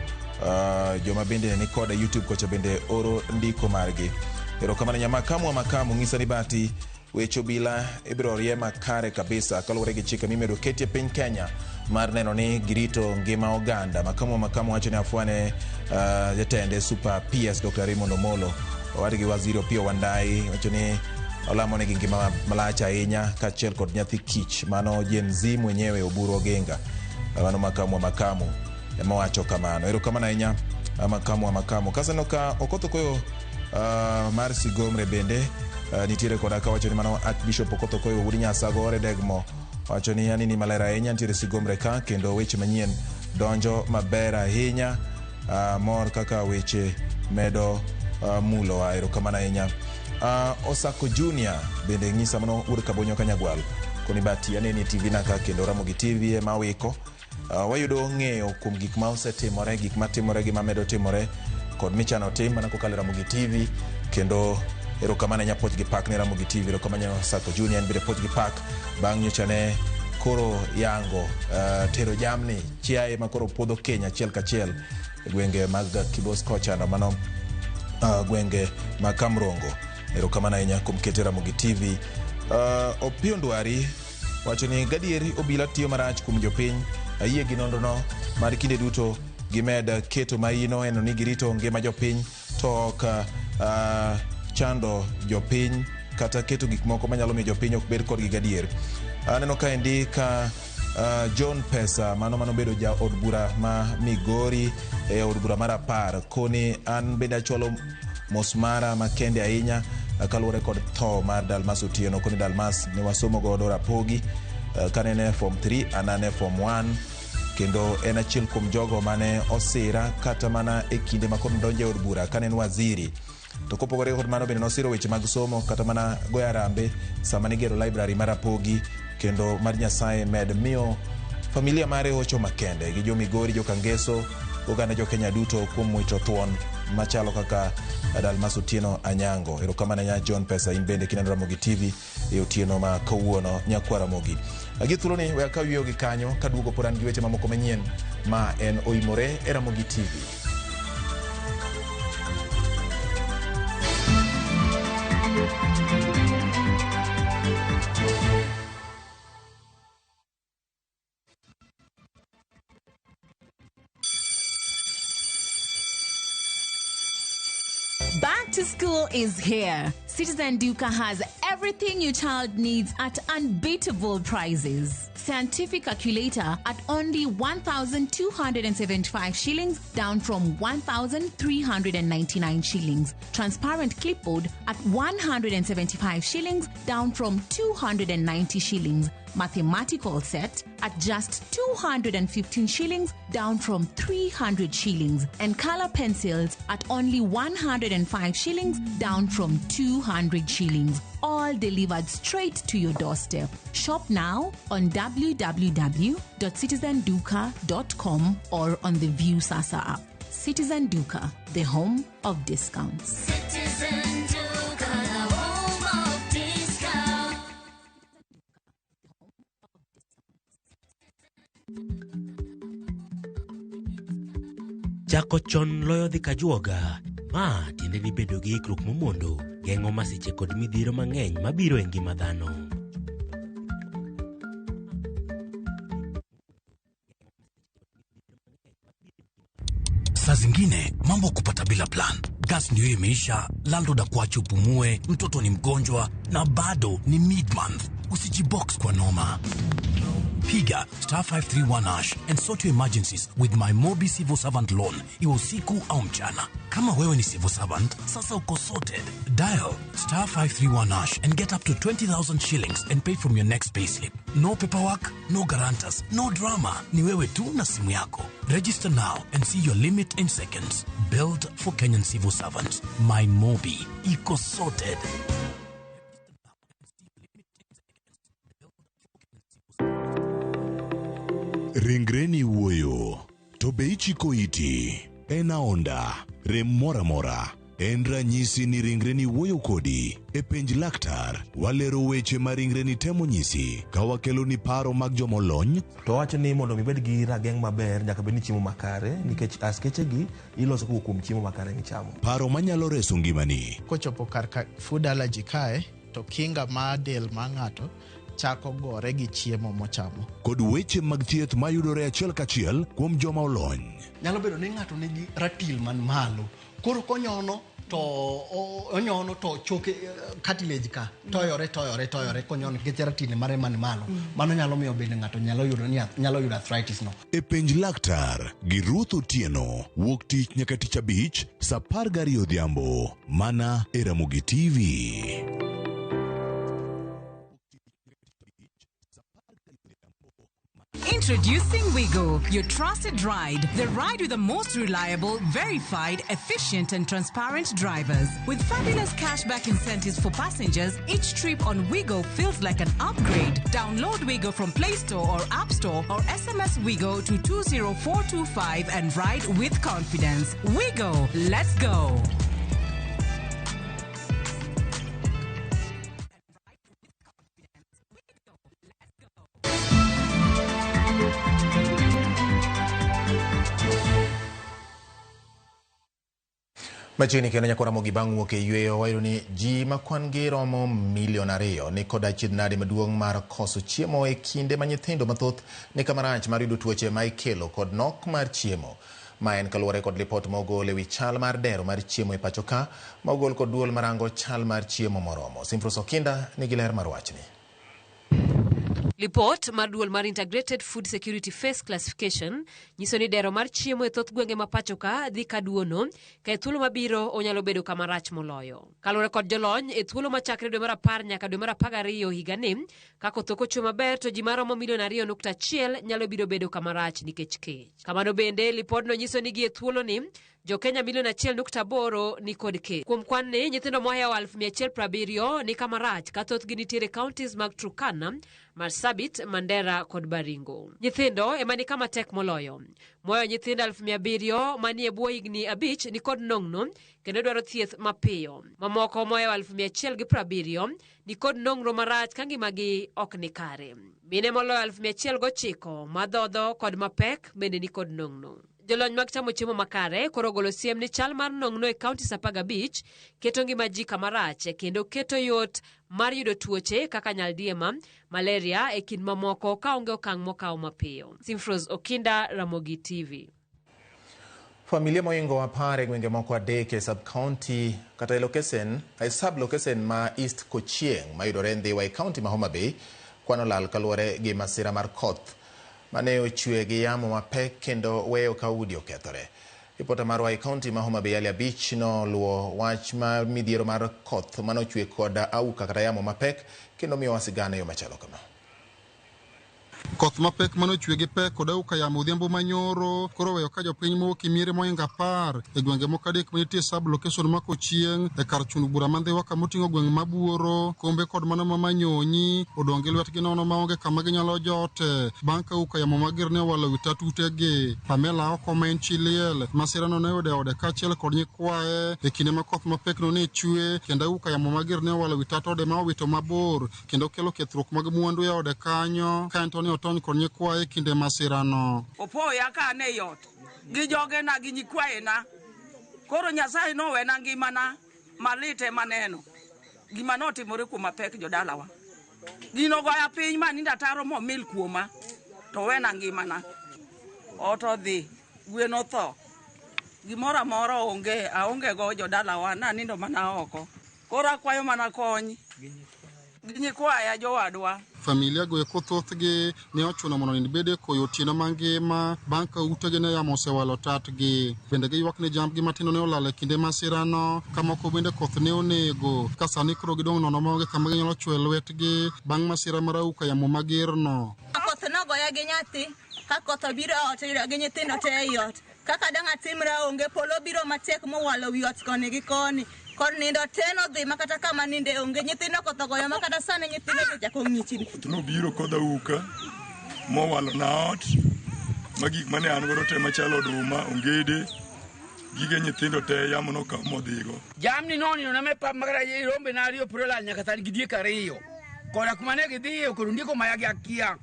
joma bende ni koda YouTube kocha bende oro ndiko margi. Erokamano nyama kamwa makamu ng'isa ni bati weche obila ibiro rie makare kabisa kaluwore gi chike mimedo keti e piny Kenya mar neno ni girito ngima oganda. Makamu makamu wacho ni afwane jatende Super PS Dr. Raymond Omolo owadgi waziri Opiyo Wandayi wacho ni olamo negi ngima malach ahinya kaachiel kod nyathi kich mano Gen Z mwenyewe Oburu Oginga. Mano makamu wa makamu ema wacho kamano. Erokamano ahinya makamu wa makamu. Kaseneno ka Okoth Okoyo mar Sigomre bende nitiere koda ka wacho ni mano Archbishop Okoth Okoyo wuod Nyasago ore Degmo wacho ni anini maler ahinya nitiere Sigomre ka kendo weche manyien donjo maber ahinya. Mor kaka weche medo mulowa. Erokamano ahinya. Osako Junior bende ng'isa mano wuod Kabonyo Kanyagwal koni bati aneni TV na ka kendo Ramogi TV ema wiko. Wayudo ng'eyo kuom gik ma osetimore, gik matimore gi mamedo timore kod michano tim mana kokalo e Ramogi TV kendo erokamano ahinya puoch gi pak ne Ramogi TV. Erokamano Osako Junior en bende puoch gi pak bang' nyocha ne koro yango tero jamni chiaye ma koro puodho Kenya achiel kachiel e gwenge mag Kibos kocha mano gwenge mag Kamrongo. Erokamano ahinya kuom kete Ramogi TV. Opiyo Ndwari wacho ni gadieri obila tiyo marach kuom jopiny. Ayie gi nonrono mar kinde duto gimed keto maino eno ni girito ngima jopiny to ok chando jopiny kata keto gik moko manyalo miyo jopiny ok bed kodgi gadier. Aneno kaendi ka John Pesa mano manobedo ja od bura ma Migori e od bura mar 10 koni an bende achwalo mos mara makende ahinya kaluwore kod tho mar Dalmas Otieno. Koni Dalmas ne wasomo godo Rapogi kanene form 3 an ane form 1 kendo en achiel kuom jogo mane osira kata mana e kinde ma koro donjo e od bura kane en waziri. To kopogore kod mano bende nosiro weche mag somo kata mana goyo arambe sama nigero library mar Rapogi kendo mar Nyasaye med miyo Familia mare hocho makende gi jo Migori, jo Kangeso, oganda jo Kenya duto kuom wito thuon machalo kaka Dalmas Otieno Anyango. Erokamano ahinya John Pesa, in bende kineno Ramogi TV e otieno ma kawuono nyakwa Ramogi. Gi thuoloni we akaw yueyo gi kanyo kaduogo pod an gi weche mamoko manyien ma en oimore e Ramogi TV. Back to school is here. Citizen Duka has everything your child needs at unbeatable prices. Scientific calculator at only 1,275 shillings, down from 1,399 shillings. Transparent clipboard at 175 shillings, down from 290 shillings. Mathematical set at just 215 shillings, down from 300 shillings. And color pencils at only 105 shillings, down from 200 shillings. All delivered straight to your doorstep. Shop now on www.citizenduka.com or on the View Sasa app. Citizen Duka, the home of discounts. Citizen Duka, the home of discount. Chako chon loyo dhi kajuoga. Ma tiende ni bedo gi ikruok momondo geng'o masiche kod midhiero mang'eny mabiro e ngima dhano. Saa zingine mambo kupata bila plan. Gas ndio imeisha, landlord akuache upumue, mtoto ni mgonjwa na bado ni mid month. Usijibox kwa noma. Piga star 531 hash and sort your emergencies with my Mobi Civil Servant Loan, iwe usiku au mchana. Kama wewe ni civil servant, sasa uko sorted. Dial star 531 hash and get up to 20,000 shillings and pay from your next payslip. No paperwork, no guarantors, no drama. Ni wewe tu na simu yako. Register now and see your limit in seconds. Built for Kenyan civil servants. My Mobi. Iko sorted. Ringreni wuoyo, to be ichiko iti? En aonda, rem moro amora. En ranyisi ni ringreni wuoyo kodi. E penj laktar, walero weche ma ringreni temo nyisi ka wakeloni paro mag jomolony. To wacho ni mondo ibed gi rageng' maber nyaka bed ni chiemo makare nikech askeche gi iloso kowuok kuom chiemo makare michamo. Paro manyalo reso ngimani. Kochopo kar ka food allergy kae to kinga mar del mar ng'ato chako gore gi chiemo mochamo. Kod weche mag thieth mayudore achiel kachiel kuom joma olony. Nyalo bedo ni ng'ato nigi ratil man malo. Koro konyono to onyono to choke cartilage ka toyore toyore toyore konyono nikech ratil mare man malo. Mano nyalo miyo bende ng'ato nyalo yudo ni nyalo yudo arthritis no. E penj laktar gi Ruth Otieno wuok tich nyaka tich abich saa 12 odhiambo mana e Ramogi TV. Introducing Wigo, your trusted ride. The ride with the most reliable, verified, efficient, and transparent drivers. With fabulous cashback incentives for passengers, each trip on Wigo feels like an upgrade. Download Wigo from Play Store or App Store or SMS Wigo to 20425 and ride with confidence. Wigo, let's go. Machiegni kendo nyakwa Ramogi bang' wuok e yweyo wayudo ni ji ma kwan gi romo milion 2 ni kod achiedh nade maduong' mar koso chiemo e kinde ma nyithindo mathoth ni kama rach mar yudo tuoche ma ikelo kod nok mar chiemo. Ma en kaluwore kod lipot ma ogol ewi chal mar dero mar chiemo e pacho ka ma ogol kod duol marango chal mar chiemo moromo. Simfros Okinda nigi ler mar wachni. Lipot mar duol mar Integrated Food Security Phase Classification nyiso ni dero mar chiemo e thoth gwenge ma pacho ka dhi ka duono ka e thuolo mabiro onyalo bedo kama rach moloyo. Kaluwore kod jolony, e thuolo machakre dwe mar 10 nyaka dwe mar 12 higani, ka koth ok ochwe maber to ji maromo milion 2.1 nyalo biro bedo kama rach nikech kech. Kamano bende, lipodno nyiso ni gi e thuoloni Jokenya milion 1.8 ni kod kech. Kuom kwan ni, nyithindo mohewo 170,000 ni kama rach ka thothgi nitiere counties mag Turkana, Marsabit, Mandera kod Baringo. Nyithindo ema ni kama tek moloyo. Moyo nyithindo 700,000 manie bwo higni 5 ni kod nong'no kendo dwaro thieth mapiyo. Mamoko mohewo 170,000 ni kod nong'no marach ka ngimagi ok ni kare. Mine moloyo 109,000 madhodho kod mapek bende ni kod nong'no. Jolony mag chamo chiemo makare koro ogolo siem ni chal mar nong'no e counties 15 keto ngima ji kama rach kendo keto yot mar yudo tuoche kaka nyaldiema, malaria e kind mamoko ka onge okang' mokaw mapiyo. Simfros Okinda, Ramogi TV. Familia mohingo 10 e gwenge moko 3 e sub-county kata e location, e sub-location ma East Kochieng' mayudore Ndhiwa e county ma Homa Bay kwan olal kaluwore gi masira mar koth mane ochwe gi yamo mapek kendo weyo ka udi okethore. Ripota marwa e county ma Homa Bay Ali Abich noluwo wach mar midhiero mar koth mane ochwe kod auka kata yamo mapek kendo miyowa sigana e yo machalo kama. Koth mapek manochwe gi pek kod auka yamo odhiambo manyoro koro weyo ka jopiny mowuok e miere mohingo 10 e gwenge moko 3 manitie sub location ma Kochieng' e kar chun bura ma Ndhiwa kama oting'o gweng' ma Buoro, Kombe kod mano ma Manyonyi odong' gi lwetgi nono maonge kama ginyalo jote bang' ka auka yamo mager ne owalo wi tat utegi. Pamela Oko ma en chi liel masirano ne oyudo e ode kaachiel kod nyikwaye e kinde ma koth mapekno ne chwe kendo auka yamo mager ne owalo wi tat ode ma owito mabor kendo kelo kethruok mag mwandu e ode kanyo ka en to ne otony kod nyikwaye e kinde masirano. Opoya ka an ei ot gi jogena gi nyikwayena. Koro Nyasaye nowena ngimana malit ema neno. Gima notimore kuoma pek jodalawa. Gino goya piny ma nindo ataro momil kuoma to wena ngimana. Ot odhi, gwen otho. Gimoro amora onge, aonge go jodalawa, nanindo mana oko. Koro akwayo mana kony gi nyikwaya jowadwa. Familia go eko thothgi ne ochuno mondo onind bede koyo otieno mangima bang' ka utegi ne yamo osewalo tatgi. Bende giywak ni jambgi matindo ne olal e kinde masirano ka moko bende koth ne onego ka sani koro gidong' nono maonge kama ginyalo chwoye lwetgi bang' masira mar auka yamo magerno. Koth nogoya gi nyathi, ka koth obiro e ot oyudo gi nyithindo te ei ot. Kaka dang' atimra onge, polo biro matek mowalo wi ot koni gi koni. Kor nindo te nodhi ma kata kama ninde onge, nyithindo koth ogoyo ma kata sani nyithindo ochako ng'ichni. Koth nobiro kodh auka mowalo na ot ma gik mane an godo te machalo oduma, ongede, gige nyithindo te yamo nokawo modhigo. Jamni nonindo na me pap makata rombe na 2 pod olal nyaka sani gi diek 2. Koda kuma ne gidhiye koro ndiko maya gi akia.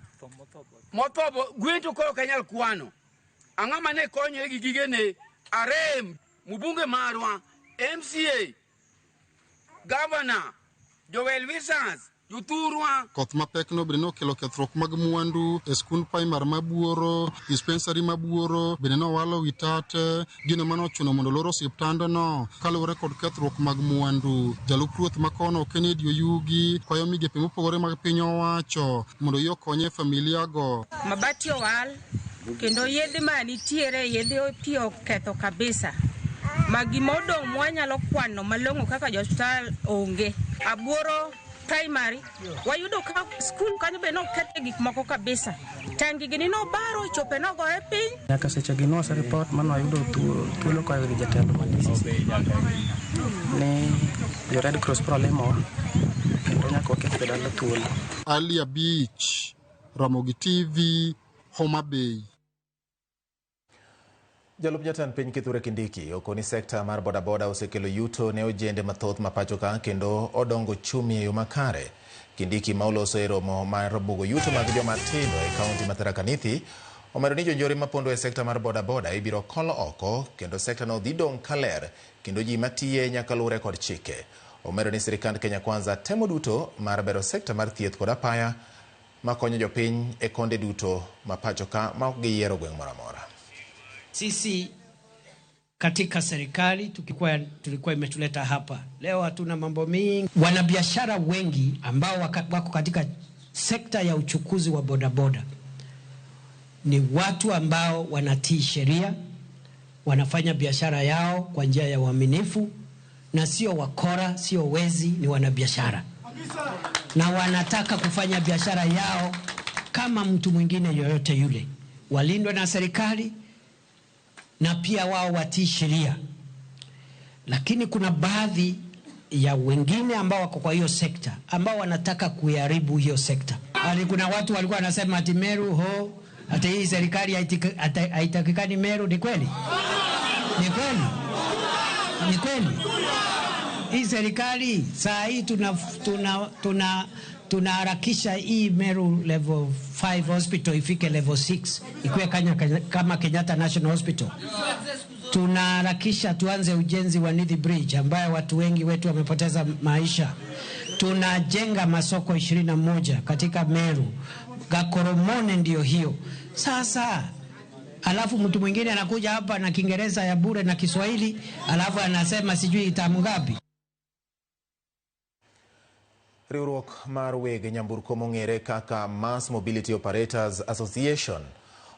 Motho bo gwen to koro ok anyal kwano. Ang'o mane konyore gi gigene? Arem, mbunge marwa, MCA, governor, jowel visas, jothurwa. Koth mapekno bende nokelo kethruok mag mwandu e skund primar ma Buoro, dispensary ma Buoro bende nowalo wi tate, gino mane ochuno mondo olor osiptandno kaluwore kod kethruok mag mwandu. Jalup ruoth ma kono Kennedy Oyugi kwayo migepe mopogore mag piny owacho mondo oyie okonye familia go. Mabati owal kendo yedhe ma nitiere yedhe pi oketho kabisa ma gima odong' mwanyalo kwano malong'o kaka jo osiptal onge. Abuoro primary wayudo ka skul kanyo be nokethe gik moko kabisa. Tangi gini nobaro chope nogoye piny. Nyaka sechegi ne waseripot mane wayudo thuolo koa ir jatelo mar DCC ni jo Red Cross biro limowa kendo nyaka waket jodala thuolo. Ali Abich, Ramogi TV, Homa Bay. Jalup jatend piny Kithure Kindiki okoni sekta mar bodaboda osekelo yuto ne ojende mathoth ma pacho ka kendo odongo ochumi e yo makare. Kindiki ma oloso e romo mar bugo yuto mag joma tindo e kaunti ma Tharaka Nithi omedo ni jonjore mapondo e sekta mar bodaboda ibiro kol oko kendo sekta no dhi dong' kaler kendo ji matiye nyaka luwre kod chike. Omedo ni sirikand Kenya Kwanza temo duto mar bero sekta mar thieth kod apaya makonyo jopiny e konde duto ma pacho ka ma ok giyiero gweng' moro amora. Sisi katika serikali tulikuwa imetuleta hapa leo, hatuna mambo mingi. Wanabiashara wengi ambao wako katika sekta ya uchukuzi wa bodaboda ni watu ambao wanatii sheria, wanafanya biashara yao kwa njia ya uaminifu na sio wakora, sio wezi, ni wanabiashara na wanataka kufanya biashara yao kama mtu mwingine yoyote yule. Walindwe na serikali, na pia wao watii sheria, lakini kuna baadhi ya wengine ambao wako kwa hiyo sekta ambao wanataka kuiharibu hiyo sekta. Hadi kuna watu walikuwa wanasema ati Meru ho, ati hii serikali haitakikani Meru. Ni kweli? Ni kweli? Ni kweli? Hii serikali saa hii tunaharakisha hii Meru level 5 hospital ifike level 6 ikuwe kama Kenyatta National Hospital. Tunaharakisha tuanze ujenzi wa Nithi Bridge ambayo watu wengi wetu wamepoteza maisha. Tunajenga masoko 21 katika Meru. Gakoromone ndio hiyo. Sasa alafu mtu mwingine anakuja hapa na Kiingereza ya bure na Kiswahili, alafu anasema sijui tamu ngapi. Riwruok mar weg nyamburko mong'ere kaka Mass Mobility Operators Association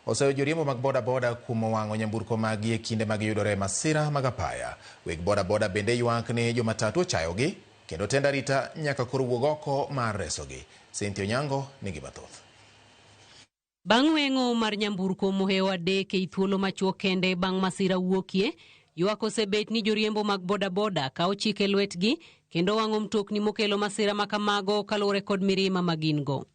oseyo joriembo mag bodaboda kuom wang'o nyamburko maggi e kinde ma giyudore e masira mag apaya. Weg bodaboda bende ywak ni jomatatu ochayogi kendo tend arita nyaka koro wuog oko mar resogi. Cynthia Onyango nigi mathoth. Bang' weng'o mar nyamburko mohewo 3 ei thuolo machuok kende bang' masira wuokie, ywak osebet ni joriembo mag bodaboda kawo chik e lwetgi kendo wang'o mtokni mokelo masira makamago kaluwore kod mirima ma gin go.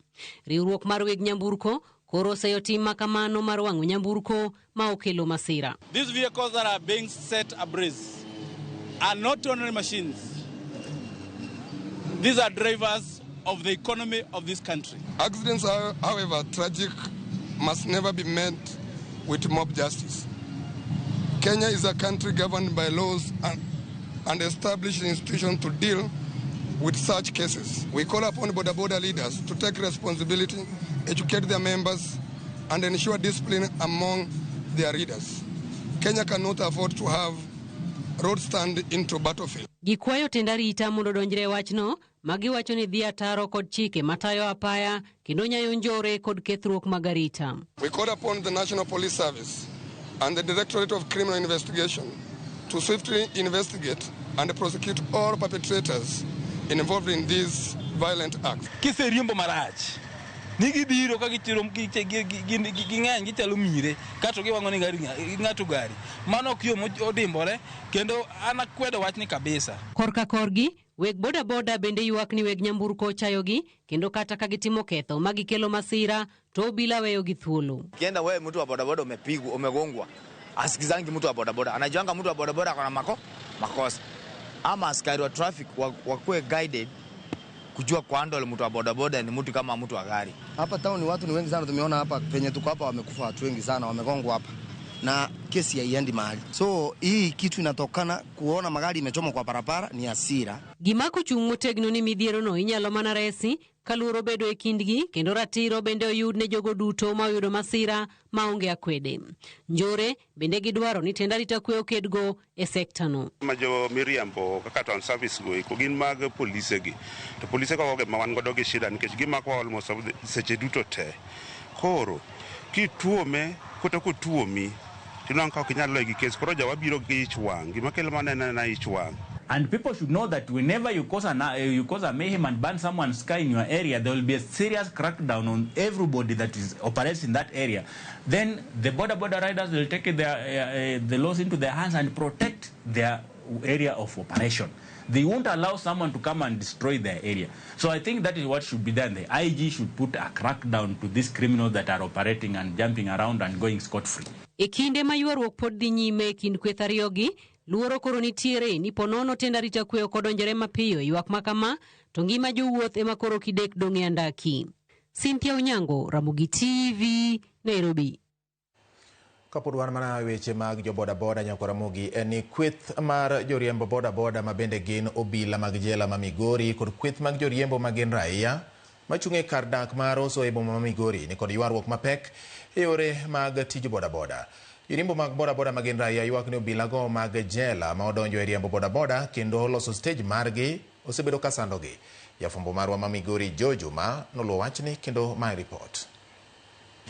Riwruok mar weg nyamburko koro oseyo tim makamano mar wang'o nyamburko ma okelo masira. These vehicles that are being set ablaze are not only machines. These are drivers of the economy of this country. Accidents are, however tragic, must never be met with mob justice. Kenya is a country governed by laws and established institutions to deal with such cases. We call upon boda boda leaders to take responsibility, educate their members, and ensure discipline among their leaders. Kenya cannot afford to have roads turned into battlefield. Gikwayo tend arita mondo odonjre e wachno ma giwacho ni dhi ataro kod chike matayo apaya kendo nyayo njore kod kethruok mag arita. We call upon the National Police Service and the Directorate of Criminal Investigation to swiftly investigate and prosecute all perpetrators involved in these violent acts. Kiseriembo marach ni gibiro ka ging'eny gichalo mire kato giwang'o ni gari ng'ato gari mano ok yo modimbore kendo an akwedo wachni kabisa. Korka korgi weg bodaboda bende ywak ni weg nyamburko ochayogi kendo kata ka gitimo ketho ma gikelo masira to obila weyogi thuolo. Kienda wewe mtu wa bodaboda umepigwa, umegongwa, asikizangi mtu wa bodaboda, anajuanga mtu wa bodaboda akona makosa. Ama askari wa traffic wakuwe guided kujua kuhandle mtu wa bodaboda ni mtu kama mtu wa gari. Hapa town watu ni wengi sana, tumeona hapa penye tuko hapa wamekufa watu wengi sana, wamegongwa hapa na kesi haiendi mahali. So hii kitu inatokana kuona magari imechomwa kwa barabara ni hasira. Gimako chung' motegno ni midhiero no inyalo mana resi kaluoro bedo e kindgi kendo ratiro bende oyud ne jogo duto ma oyudo masira maonge akwede. Njore bende gidwaro ni tend arita kwe okedgo e sekta no. Ma jo miriambo kaka town service go eko gin mag polise gi. To polise go ma wan godo gi shida nikech gimako almost seche duto te. Koro kituome kata kotuomi tinwang'o ka ok inyal loyo gi kes koro jowa biro gi ich wang'. Gima kelo mano en ena ich wang'. And people should know that whenever you cause a mayhem and burn someone's car in your area, there will be a serious crackdown on everybody that is operates in that area. Then the border riders will take the laws into their hands and protect their area of operation. They won't allow someone to come and destroy their area. So I think that is what should be done. The IG should put a crackdown to these criminals that are operating and jumping around and going scot-free. E kinde ma ywaruok pod dhi nyime e kind kweth ariyogi, luoro koro nitiere ni ponono tend arita kwe ok odonjore mapiyo e ywak ma kama, to ngima jowuoth ema koro kidek dong' e andaki. Cynthia Onyango, Ramogi TV, Nairobi. Kapod wan mana weche mag jo bodaboda nyako Ramogi en ni kweth mar joriembo bodaboda ma bende gin obila mag jela ma Migori kod kweth mag joriembo ma gin raia machung' e kar dak mar Roso e boma ma Migori ni kod ywaruok mapek e yore mag tij bodaboda. Joriembo mag bodaboda ma gin raia ywak ni obilago mag jela ma odonjo e riembo bodaboda kendo loso stage margi osebedo ka sandogi. Jafwambo marwa ma Migori Joe Juma noluwo wachni kendo mae ripot.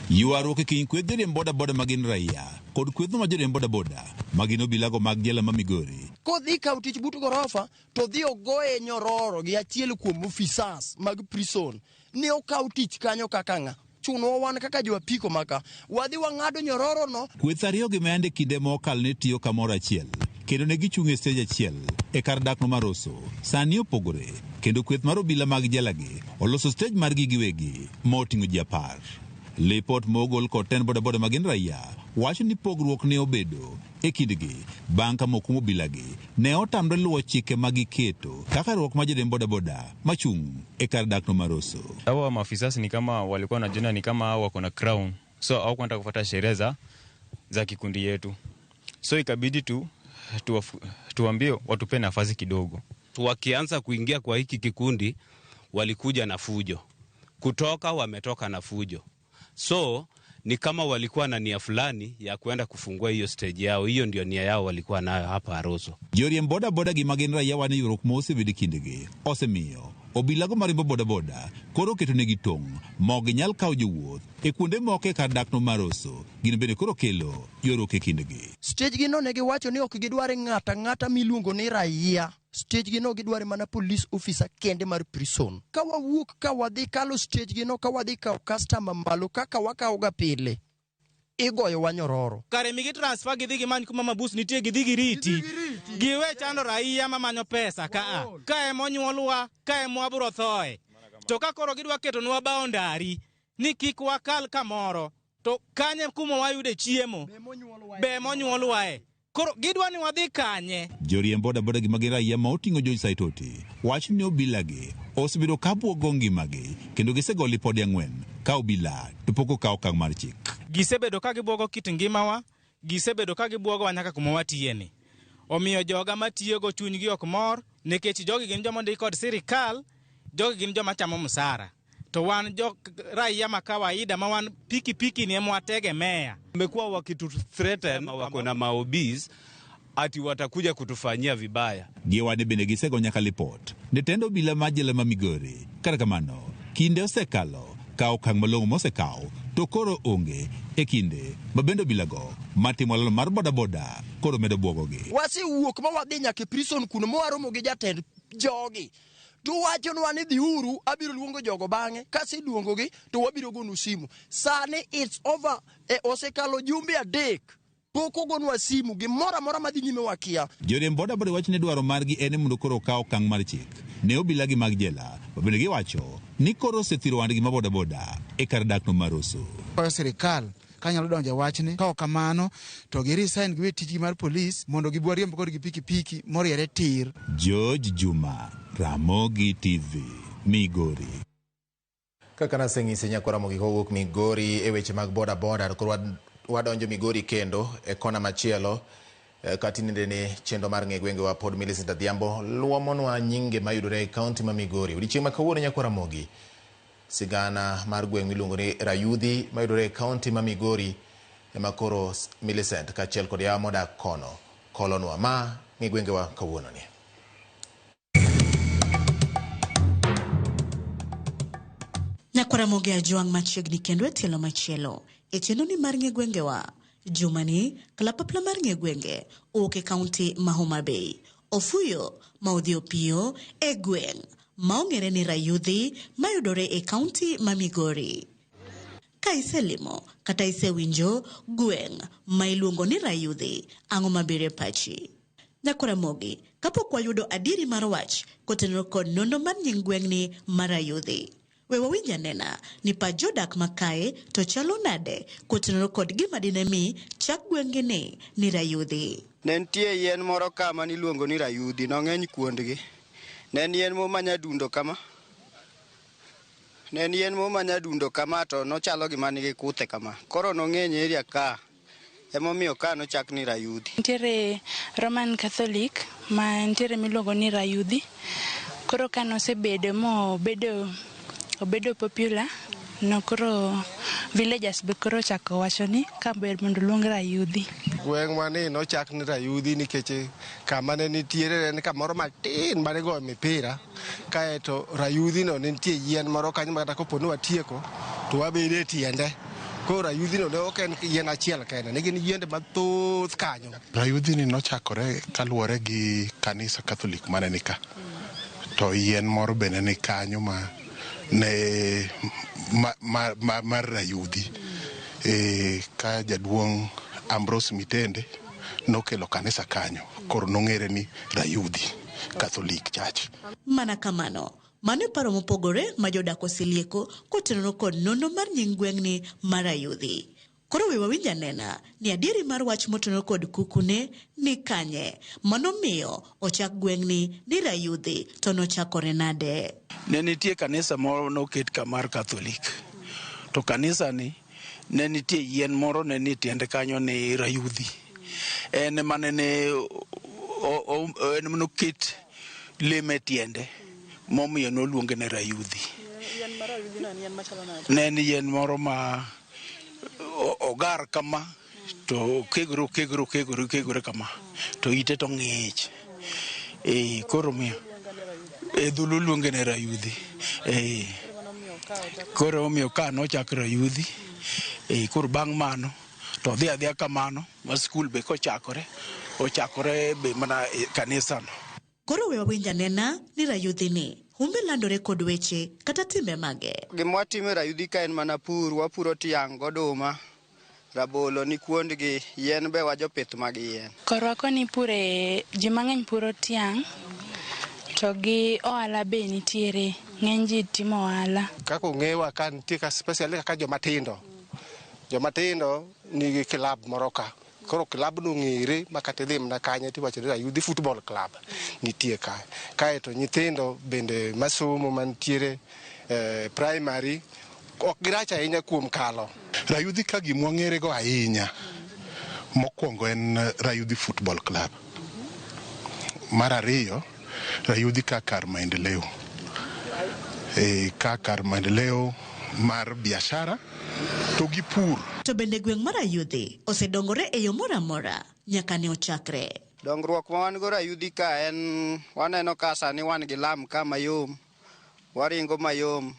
Ywaruok e kind kweth joriemb bodaboda ma gin raia kod kweth ma joriemb bodaboda ma gin obilago mag jela ma Migori. Kodhi kawo tich but gorofa to dhi ogoye nyororo gi achiel kuom officers mag prison ni okaw tich kanyo kaka ng'a. Ochunowa wan kaka jo apiko maka wadhi wang'ado nyororo no. Kweth ariyogi ma yande kinde mokalo ne tiyo kamoro achiel kendo ne gichung' e stej achiel e kar dakno mar Rosso sani opogore kendo kweth mar obila mag jelagi oloso stej margi giwegi ma oting'o ji 10. Lipot mogol kod tend bodaboda ma gin raia wacho ni pogruok ne obedo e kindgi bang' ka moko kuom obilagi ne otamre luwo chike ma giketo kaka riwruok mar joriemb bodaboda machung' e kar dakno mar Rosso. Hawa maafisa ni kama walikuwa wanajiona ni kama hao wako na crown, so hawakuwa kufuata sheria za kikundi yetu, so ikabidi tuambie watupe nafasi kidogo. Wakianza kuingia kwa hiki kikundi walikuja na fujo, kutoka wametoka na fujo, so ni kama walikuwa na nia fulani ya kuenda kufungua hiyo stage yao. Hiyo ndio nia yao walikuwa nayo hapa Aroso. Joriemb bodaboda gi magin raia wane ywaruok ma osebedo e kindgi osemiyo obilago mariembo bodaboda koro oketonegi tong' ma ok ginyal kawo jowuoth e kuonde moko e kar dakno mar Rosso. Gin bende koro kelo ywaruok e kindgi. Stage gi no ne giwacho ni ok gidwar ng'ata ng'ata miluongo ni raia. Stage gi no gidware mana police officer kende mar prison. Ka wawuok ka wadhi kalo stage gi no, ka wadhi kawo customer malo kaka wakawo ga pile, igoyo wa nyororo. Kare migi transfer gidhi gimany kuma mabus nitie, gidhi giriti giwe chando raia mamanyo pesa kaa ka emonyuolwa ka emwabro thoe. To ka koro gidwa ketonwa boundary ni kik wakal kamoro, to kanye kuma wayude chiemo be monyuolwae? Koro gidwa ni wadhi kanye? Joriemb bodaboda gi magin raia ma oting'o George Saitoti wacho ni obilagi osebedo ka buogo ngimagi kendo gisego lipode 4 ka obila to pok okawo okang' mar chik. Gisebedo ka gibuogo kit ngimawa, gisebedo ka gibuogowa nyaka kuma watiyeni. Omiyo joga matiyogo chunygi ok mor nikech jogi gin joma ondik kod sirikal, jogi gin joma chamo msara. To wan jo raia ma kawaida ma wan pikipiki ni ema wategemea. Wamekuwa wakitu threaten, wako na maobis ati watakuja kutufanyia vibaya. Giwane bende gisego nyaka lipot ne tend obila mar jela ma Migori. Kata kamano, kinde osekalo ka okang' malong'o mosekaw to koro onge e kinde ma bende obilago matimo lalo mar bodaboda koro medo buogogi. Wasewuok ma wadhi nyaka e prison kuno ma waromo gi jatend jogi. To wachonwa ni dhiuru, abiro luongo jogo bang'e. Kaseluongogi to wabiro gonu simu. Sani it's over, osekalo jumbe 3 pok ogonwa simu, gimoro amora madhi nyime wakia. Joriemb bodaboda wacho ni dwaro margi en mondo koro okaw okang' mar chik ne obilagi mag jela ma bende giwacho ni koro osethiro wandgi ma bodaboda e kar dakno mar Rosso. Kwayo sirikal kanyalo donjo e wachni, ka ok kamano to gi resign giwe tijgi mar polis mondo gibi wariemb kodgi pikipiki moriere tir. George Juma, Ramogi TV, Migori. Kaka naseng'isi nyakwara Ramogi kowuok Migori e weche mag bodaboda, koro wadonjo Migori kendo e kona machielo. Katinende ni chenro mar ng'e gwengewa pod Millicent Adhiambo luomonwa nyinge mayudore e kaunti ma Migori. Odiechieng' ma kawuono nyakwara Ramogi, sigana mar gweng' miluongo ni Rayudhi mayudore e kaunti ma Migori ema koro Millicent kaachiel kod yawa modak kono kolonwa ma ng'e gwengewa kawuono ni. Nyakwara Ramogi Ajwang' machiegni kendo e tielo machielo e chenro ni mar ng'e gwengewa. Jumani kalapapla mar ng'e gwenge owuok e kaunti ma Homa Bay. Ofuyo ma odhi opiyo e gweng' ma ong'ere ni Rayudhi mayudore e kaunti ma Migori. Ka iselimo kata isewinjo gweng' ma iluongo ni Rayudhi, ang'o mabiro e pachi? Nyakwara Ramogi, kapok wayudo adieri mar wach kotenore kod nonro mar nying gweng'ni mar Rayudhi, we wawinj anena ni pach jodak makae to chalo nade kotenore kod gima dine mi chak gweng'gi ni Rayudhi. Ne nitie yien moro ka maniluongo ni Rayudhi, nong'eny kuondgi. Ne en yien mo manyadundo kama. Ne en yien mo manyadundo kama to nochalo gima nigi kuthe kama. Koro nong'eny area ka. Emomiyo ka nochak ni Rayudhi. Nitiere Roman Catholic ma nitiere miluongo ni Rayudhi. Koro ka nosebedo mo obedo popular, no koro villagers be koro ochako wacho ni ka ber mondo oluong Rayudhi. Gweng'wa ni nochak ni Rayudhi nikech kama ne nitiere en kamoro matin mane goyo mipira, kaeto Rayudhi no ne nitie yien moro kanyo ma kata kopo ni watieko to wabedo e tiende. Koro Rayudhi no ne ok en yien achiel kende, ne gin yiende mathoth kanyo. Rayudhi ni nochakore kaluwore gi kanisa Catholic mane ni ka. To yien moro bende ni kanyo ma Ne mar Rayudhi ka jaduong' Ambrose Mitende nokelo kanisa kanyo koro nong'ere ni Rayudhi Catholic Church. Mana kamano, mano e paro mopogore ma jodak oselieko kotenore kod nonro mar nying gweng'ni mar Rayudhi. Koro we wawinj anena ni adieri mar wach motenore kod kukune ni kanye manomiyo ochak gweng'ni ni Rayudhi to nochakore nade. Ne nitie kanisa moro noket ka mar Catholic. To kanisa ni ne nitie yien moro ne ni tiende kanyo ni Rayudhi. En mane ne en noket leme tiende momiyo noluonge ni Rayudhi. Ne en yien moro ma ogar kama to kegore okegore okegore okegore kama to ite to ng'ich. Koro miyo e dholuo luonge ni Rayudhi. Koro omiyo ka nochak Rayudhi. Koro bang' mano to odhi adhiya kamano ma skul be kochakore ochakore be mana e kanisano. Koro we wawinj anena ni Rayudhi ni humbe landore kod weche kata timbe mage. Gima watimo e Rayudhi ka en mana pur, wapuro tiang' goduma, rabolo ni kuondgi, yien be wajopith mag yien. Korwa koni pure ji mang'eny puro tiang' to gi ohala be nitiere, ng'eny ji timo ohala. Kaka ong'ewa ka nitie ka especially kaka joma tindo. Joma tindo nigi club moro ka. Koro club no ong'ere ma kata idhi mana kanye tiwacho ni Rayudhi Football Club nitie ka. Kaeto nyithindo bende masomo mantiere primary ok girach ahinya kuom kalo. Rayudhi ka gima wang'ere go ahinya mokwongo en Rayudhi Football Club. Mar ariyo, Rayudhi ka kar maendeleo. Ka kar maendeleo mar biashara to gi pur. To bende gweng' mar Rayudhi osedongore e yo moro amora nyaka ne ochakre. Dongruok ma wan go Rayudhi ka en waneno ka sani wan gi lam ka mayom, waringo mayom,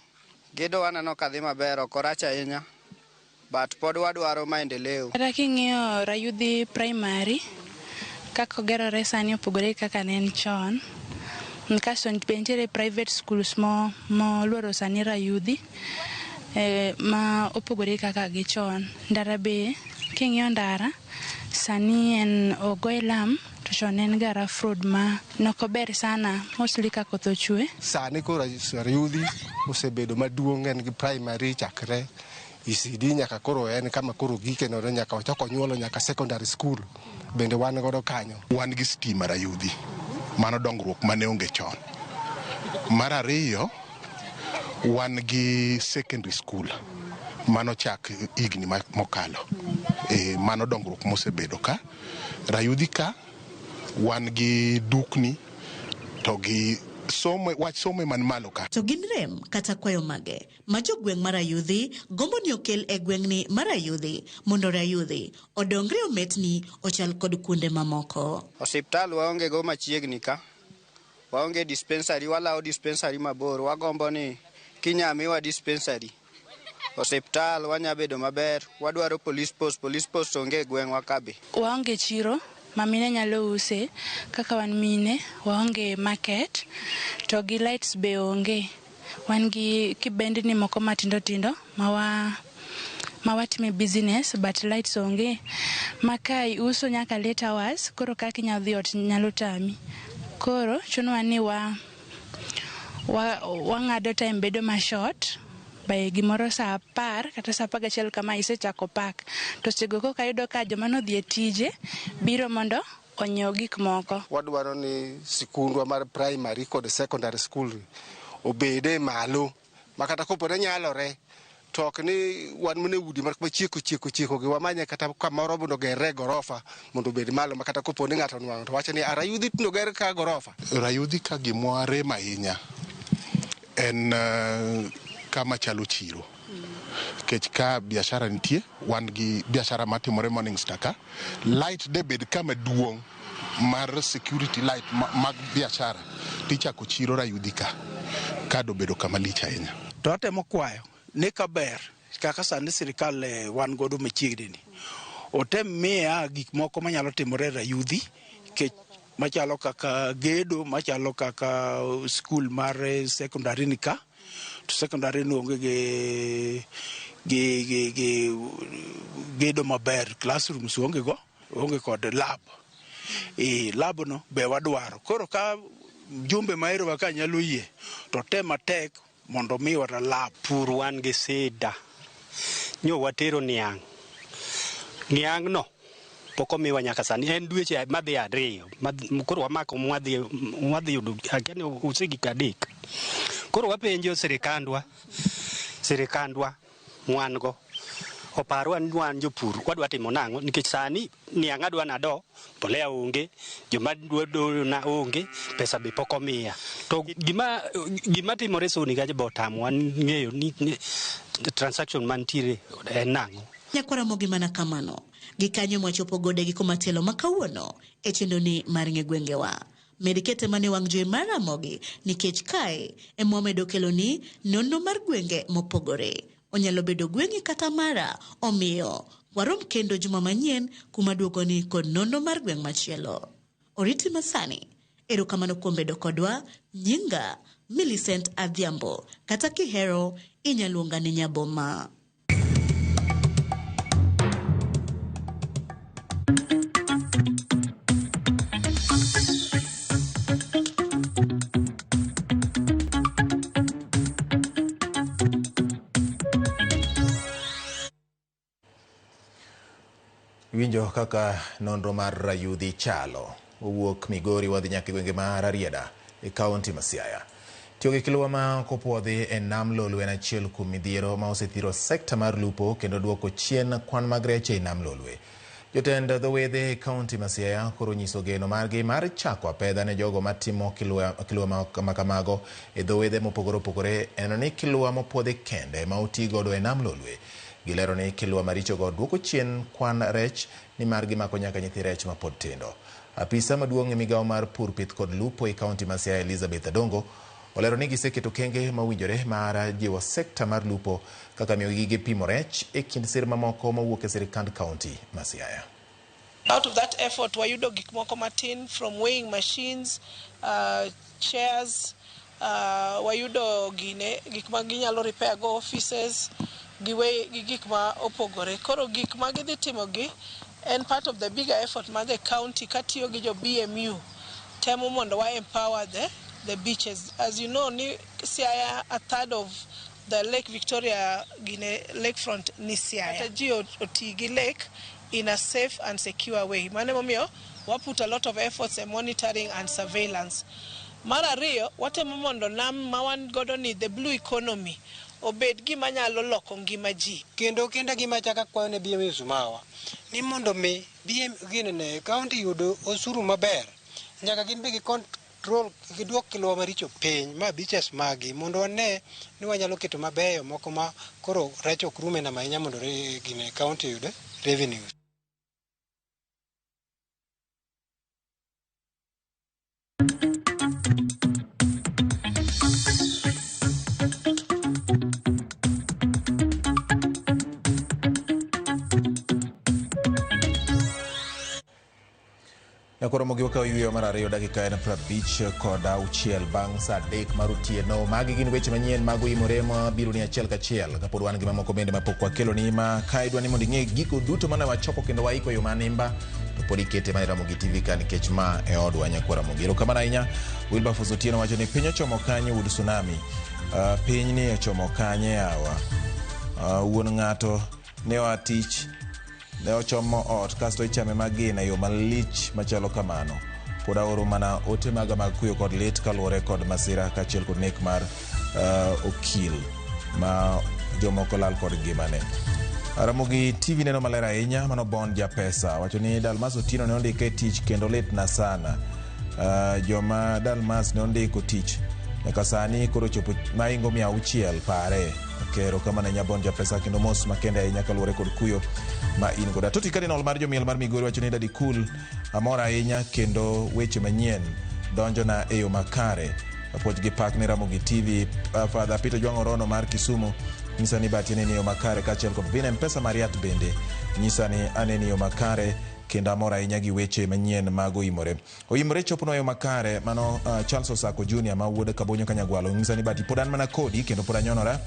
gedo waneno ka dhi maber, ok orach ahinya, but pod wadwaro maendeleo. Kata king'iyo Rayudhi Primary, kaka ogerore sani opogore gi kaka ne en chon. Kasto be nitiere private schools moluoro sani Rayudhi ma opogore kaka gi chon. Ndara be king'iyo ndara sani en ogoye lam to chon en ga rough road ma nokober sana mostly ka koth ochwe. Sani koro Rayudhi osebedo maduong', en gi primary chakre ECD nyaka koro en kama koro gike no nyaka ochako onyuolo nyaka secondary school bende wan godo kanyo. Wan gi stima Rayudhi, mano dongruok mane onge chon. Mar ariyo, wan gi secondary school mano chak higni mokalo. Mano dongruok mosebedo ka. Rayudhi ka wan gi dukni to gi somo, wach somo man malo ka. To gin rem kata kwayo mage ma jogweng' mar Rayudhi gombo ni okel e gweng'ni mar Rayudhi mondo Rayudhi odongre ometni ochal kod kuonde mamoko. Osiptal waonge go machiegni ka, waonge dispensary, walawo dispensary mabor, wagombo ni kinyamiwa dispensary osiptal wanya bedo maber, wadwaro police post, police post onge e gweng'wa ka be. Waonge chiro ma mine nyalo use kaka wan mine, waonge market to gi lights be onge. Wan gi kibendni moko matindo tindo ma watime business but lights onge. Ma ka uso nyaka late hours, koro kaka inyalo dhi ot nyalo tami. Koro chunowa ni wang'ado time bedo ma short by gimoro saa 10 kata saa 11 kama isechako pak. To sechego koka yudo ka joma nodhi e tije biro mondo onyiew gik moko. Wadwaro ni sikundwa mar primary kod secondary school obede malo ma kata kopo ne nyalore to ok ni wan mana e udi mar machieko chieko chieko gi wamanye kata kamoro mondo gerre gorofa mondo obed malo ma kata kopo ni ng'ato onwang'o to wacho ni Rayudhi tinde oger ka gorofa. Rayudhi ka gimwa rem ahinya en kama chalo chiro. Nikech ka biashara nitie, wan gi biashara matimore Morning Star ka, light de bed kama duong' mar security light mag biashara tichako chiro Rayudhi ka kadobedo kama lich ahinya. To atemo kwayo ni kaber kaka sani sirikal wan godo machiegni ni otem miya gik moko manyalo timore Rayudhi nikech Machalo kaka gedo, machalo kaka skul mar secondary ni ka, to secondary ni onge gi gedo maber, classrooms onge go, onge kod lab. E lab no be wadwaro. Koro ka jumbe maerowa ka nyalo yie, to tem matek mondo miwa lab. Pur wan gi sida. Nyo watero niang'. Niang' no pok omiwa nyaka sani. En dweche madhi 2. Koro wamako mwadhi yudo akia ni osegik 3. Koro wapenjo sirikandwa mwan go. Oparwa ni wan jopur wadwa timo nang'o nikech sani niang' adwa nado, mbolea onge, joma dwa doyo na onge, pesa be pok omiya. To gima timore soni kacha be otamowa ng'eyo ni transaction mantiere en nang'o. Nyakwara Ramogi mana kamano. Gikanyo mwachopo gode giko matielo ma kawuono e chenroni mar ng'e gwengewa. Med kete mane wang' jowi mar Ramogi nikech kae ema wamedo keloni nonro mar gwenge mopogore. Onyalo bedo gweng'i kata mara, omiyo warom kendo juma manyien kuma duogoni kod nonro mar gweng' machielo. Oriti masani, erokamano kuom bedo kodwa. Nyinga Millicent Adhiambo, kata kihero inyaluonga ni Nyaboma. Winjo kaka nonro mar Rayudhi chalo. Owuok Migori wadhi nyaka e gwenge mar Rarieda e kaunti ma Siaya. Tiyo gi kilwa ma ok opuodhi e nam Lolwe en achiel kuom midhiero ma osethiro sekta mar lupo kendo duoko chien kwan mag rech ei nam Lolwe. Jotend dho wedhe e kaunti ma Siaya koro nyiso geno margi mar chako apedha ne jogo matimo kilwa ma kamago e dho wedhe mopogore opogore neno ni kilwa mopuodhi kende ma oti godo e nam Lolwe. Gilero ni kilwa marichogo duoko chien kwan rech nimar gimako nyaka nyithi rech mapod tindo. Apisa maduong' e migawo mar pur, pith kod lupo e kaunti ma Siaya Elizabeth Adongo olero ni giseketo kenge mowinjore mar jiwo sekta mar lupo kaka miyo gige pimo rech e kind sir mamoko mowuok e sirikand kaunti ma Siaya. Out of that effort, wayudo gik moko matin from weighing machines, chairs, wayudo gine gik ma ginyalo repair go offices, gi gik ma opogore. Koro gik ma gidhi timo gi en part of the bigger effort ma the county katiyo gi jo BMU temo mondo wa empower the beaches. As you know, ni Siaya, a third of the Lake Victoria gine lakefront ni Siaya. Kata ji oti gi lake in a safe and secure way. Mano emomiyo wa put a lot of efforts in monitoring and surveillance. Mar ariyo, watemo mondo nam ma wan godo ni the blue economy obed gima nyalo loko ngima ji. Kendo kenda gima chaka kwayo ne BMU Sumawa ni mondo mi BM gine ne county yudo osuru maber, nyaka gin be gi control giduok kilwa maricho piny ma beaches magi mondo wane ni wanyalo keto mabeyo moko ma koro rech ok rum e nam ahinya mondo gine county oyud revenue. Nyakoro mogi wakawo yueyo mar 2 dakika en 56 bang' saa 3 mar otieno. Magi gin weche manyien mag oimore mabiro ni achiel kachiel. Kapod wan gi mamoko bende mapok wakelo ni ma ka idwa ni mondo ing'e gigo duto mane wachoko kendo waiko e yo manimba to pod ikete mana Ramogi TV ka nikech ma e odwa Nyakwar Ramogi. Erokamano ahinya. Wilberforce Otieno wacho ni piny ochomo kanye wuod tsunami. Piny ni ochomo kanye yawa. Wuon ng'ato ne oa tich ne ochomo ot kasto ichame magina e yo malich machalo kamano. Pod aoro mana ote maga mag kuyo kod lit kaluwore kod masira kaachiel kod nek mar okil ma jomoko lal kod ngimane. Ramogi TV neno maler ahinya. Mano Bond Japesa wacho ni Dalmas Otieno ne ondike tich kendo litna sana. Joma Dalmas ne ondiko tich nyaka sani koro chopo maingo 600 pare. Kero kama ne Nyabon Japesa kendo mos makende ahinya kaluwore kod kuyo ma in godo. Atoti Cardinal mar jomiel mar Migori wacho ni Daddy Cool amor ahinya kendo weche manyien donjona e yo makare. Puoch gi pak ne Ramogi TV. Father Peter Jwang' Orono mar Kisumu nyisa ni batie ni yo makare kaachiel kod Vina Mpesa Mariat bende nyisa ni aneni yo makare. Kendo amor ahinya gi weche manyien mag Oimore. Oimore choponwa yo makare mano Charles Osako Junior ma wuod Kabonyo Kanyagwalo nyisa ni bati pod an mana kodi kendo pod anyonora.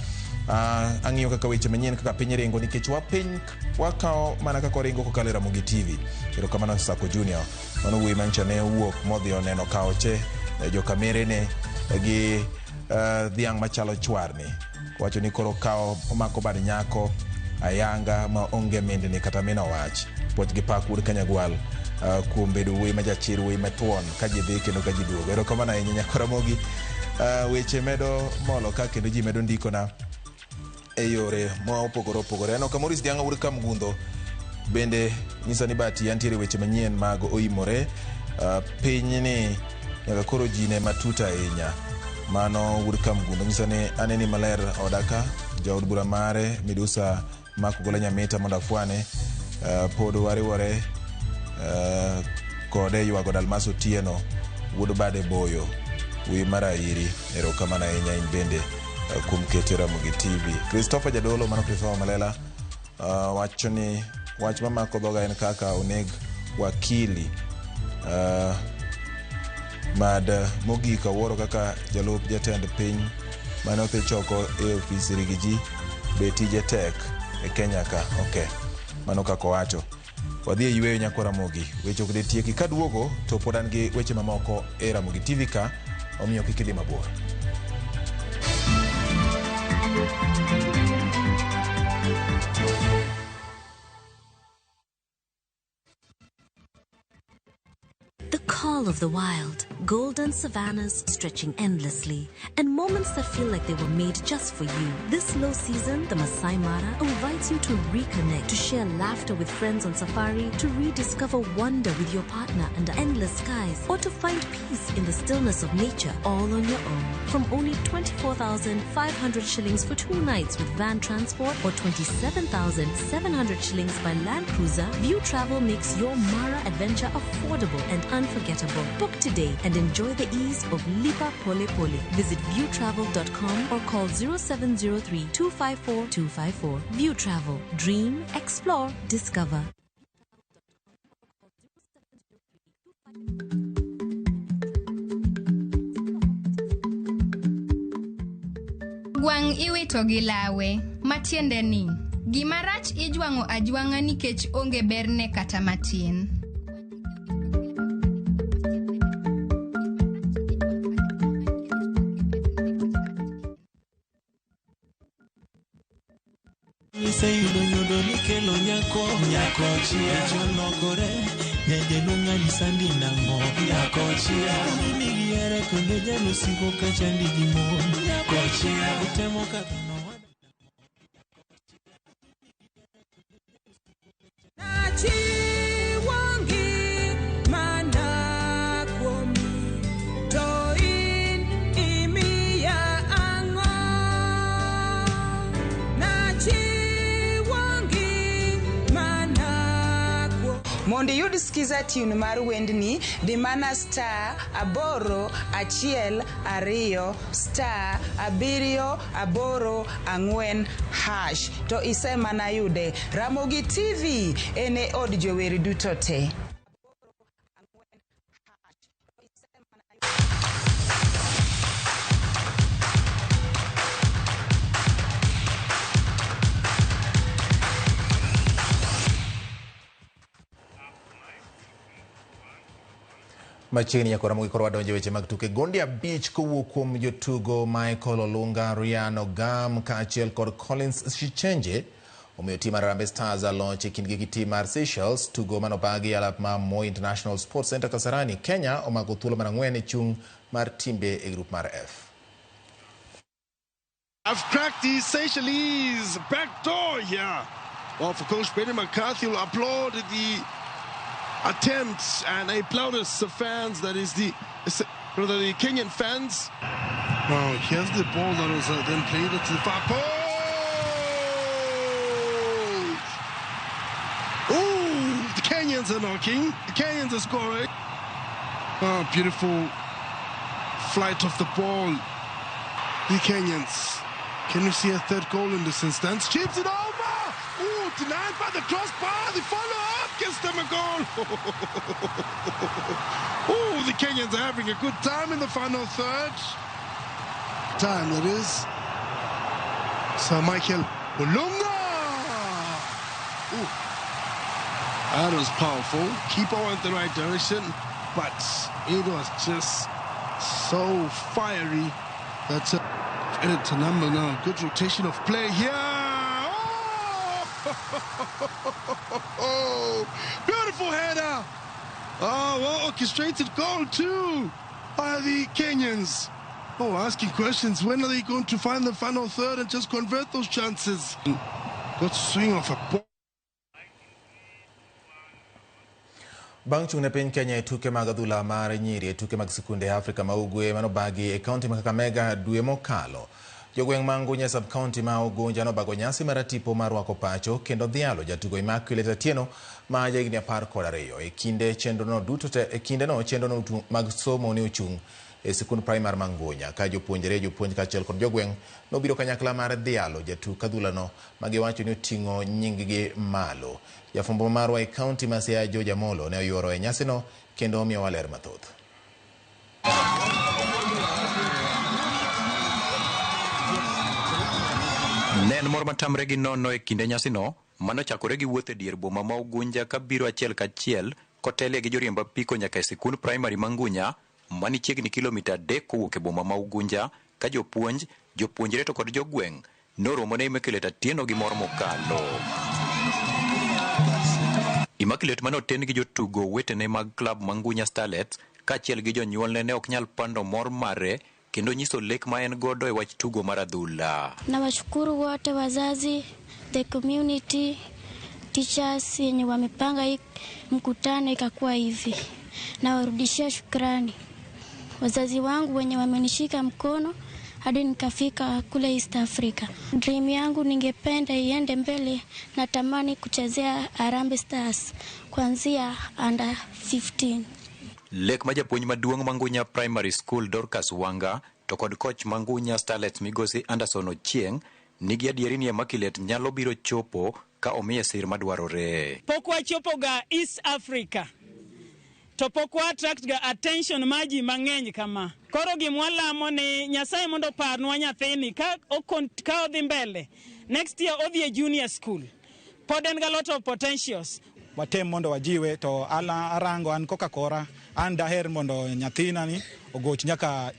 Ang'iyo kaka weche manyien kaka piny ringo nikech wa piny wakawo mana kaka oringo kokalo e Ramogi TV. Erokamano Osako Junior. Mano wuoyi mancha ne owuok modhi oneno kaoche jokamerene gi dhiang' machalo chwarni. Wacho ni koro kawo omako bad nyako ayanga ma onge mindni kata min owach. Puoch gi pak wuod Kanyagwal kuom bedo wuoyi ma jachir, wuoyi mathuon ka ji dhi kendo ka ji duogo. Erokamano ahinya nyako Ramogi. Weche medo molo ka kendo ji medo ndikona e yore ma opogore opogore. Aneno ka Maurice Diang'a wuod Kamgundho bende nyisa ni bati antiere weche manyien mag Oimore. Pinyni nyaka koro ji ne matut ahinya. Mano wuod Kamgundho nyisa ni aneni maler oda ka jaod bura mare Midusa Mark Ogola Nyamita mondo afwane. Pod wariwore kode ywago Dalmas Otieno wuod Bade Boyo wuoyi mar Airi. Erokamano ahinya in bende kuom keto Ramogi TV. Christopher Jadolo, mano Christopher Malela wacho ni wach mamako dhoga en kaka oneg wakili mad mogik awuoro kaka jalup jatend piny mane odhi choko e ofis Rigiji be tije tek e Kenya ka. Okay, mano kaka owacho. Wadhi e yweyo nyakwa Ramogi. Weche ok detieki. Kaduogo to pod an gi weche mamoko e Ramogi TV ka, omiyo kik idhi mabor. The call of the wild, golden savannas stretching endlessly, and moments that feel like they were made just for you. This low season, the Masai Mara invites you to reconnect, to share laughter with friends on safari, to rediscover wonder with your partner under endless skies, or to find peace in the stillness of nature all on your own. From only 24,500 shillings for 2 nights with van transport or 27,700 shillings by Land Cruiser, View Travel makes your Mara adventure affordable and unforgettable. Book today and enjoy the ease of Lipa Pole Pole. Visit viewtravel.com or call 0703 254 254. View Travel. Dream, explore, discover. Gwang' iwito gi lawe, matiende ni gima rach ijwang'o ajwang'a nikech onge berne kata matin. Iseyudo nyodo mikelo nyako, nyako chia. Cholokore, nyajaluong' ng'ani sandi nang'o, nyako chia. Nigi here kendo jalosiko ka chandi gi mon, nyako chia. Utemo kadho Mondo iyud skiza tune mar wendni, di mana star 8 1 2 star 7 8 4 hash to isemana yude. Ramogi TV en e od jower duto te. Machiegni nyaka Ramogi koro wadonjo e weche mag tuke. Gonde 5 kowuok kuom jotugo Michael Olunga, Ryan Ogam kaachiel kod Collins Shichenje omiyo tim mar Harambee Stars loch e kindgi gi tim mar Seychelles. Tugo manobagi e alap mar Moi International Sports Center Kasarani, Kenya omako thuolo mar 4 e chung' mar timbe e grup mar F. I've cracked the Seychelles back door here. Well, for Coach Benny McCarthy, will applaud the attempts and applaud the fans, that is the Kenyan fans. Now, here's the ball that was then played to the far post. Ooh, the Kenyans are knocking. The Kenyans are scoring. Oh, beautiful flight of the ball. The Kenyans. Can you see a third goal in this instance? Chips it over! Ooh, denied by the crossbar. The follow-up! Gets them a goal. Oh, the Kenyans are having a good time in the final third. Time, that is. So Michael Olunga. Ooh. That was powerful. Keeper went the right direction, but it was just so fiery. That's added to number now. Good rotation of play here. Oh! Beautiful header. Oh, well orchestrated goal too by the Kenyans. Oh, asking questions. When are they going to find the final third and just convert those chances? Good swing off a ball. Bang' chung' ne piny Kenya e tuke mag adhula mar nyiri e tuke mag sikunde e Afrika ma Ugwe manobagi e kaunti ma Kakamega dwe mokalo. Jogweng' ma Ngunya sub-county ma Ugunja nobago nyasi mar tipo mar rwako pacho kendo dhialo jatugo Immaculate Atieno ma jahigni 12. E kinde chenrono duto te e kindeno chenrono mag somo ne ochung' e sikund primar ma Ngunya ka jopuonjre, jopuonj kaachiel kod jogweng' nobiro kanyakla mar dhialo jatuk adhulano ma giwacho ni oting'o nying-gi malo. Jafwambo marwa e kaunti ma Siaya George Amolo ne oyuoro e nyasino kendo omiyowa ler mathoth. Ne en mor matamre gi nono e kinde nyasino manochakore gi wuoth e dier boma ma Ugunja kabiro achiel kachiel kotelie gi joriemb apiko nyaka e sikund primary ma Ngunya mani chiegni kilomita 3 kowuok e boma ma Ugunja ka jopuonj, jopuonjre to kod jogweng' noromo ne Immaculate Atieno gi mor mokalo. Immaculate mane oten gi jotugo wetene mag klab ma Ngunya Starlets kaachiel gi jonyuolne ne ok nyal pando mor mare kendo nyiso lek ma en godo e wach tugo mar adhula. Nawashukuru wote wazazi, the community, teachers yenye wamepanga hii mkutano ikakuwa hivi. Nawarudishia shukrani wazazi wangu wenye wamenishika mkono hadi nikafika kule East Africa. Dream yangu ningependa iende mbele, natamani kuchezea Harambee Stars kuanzia under 15. Lek ma japuonj maduong' ma Ngunya Primary School Dorcas Wanga to kod coach ma Ngunya Starlets migosi Anderson Ochieng' nigi adieri ni Immaculate nyalo biro chopo ka omiye sir madwarore. Pok wachopo ga East Africa to pok wa attract ga attention mar ji mang'eny kama. Koro gimwalamo ni Nyasaye mondo oparnwa nyathini ka odhi mbele next year odhi e junior school. Pod en ga lot of potentials. Watem mondo wajiwe to ala arango an koka kora an daher mondo nyathina ni ogoch nyaka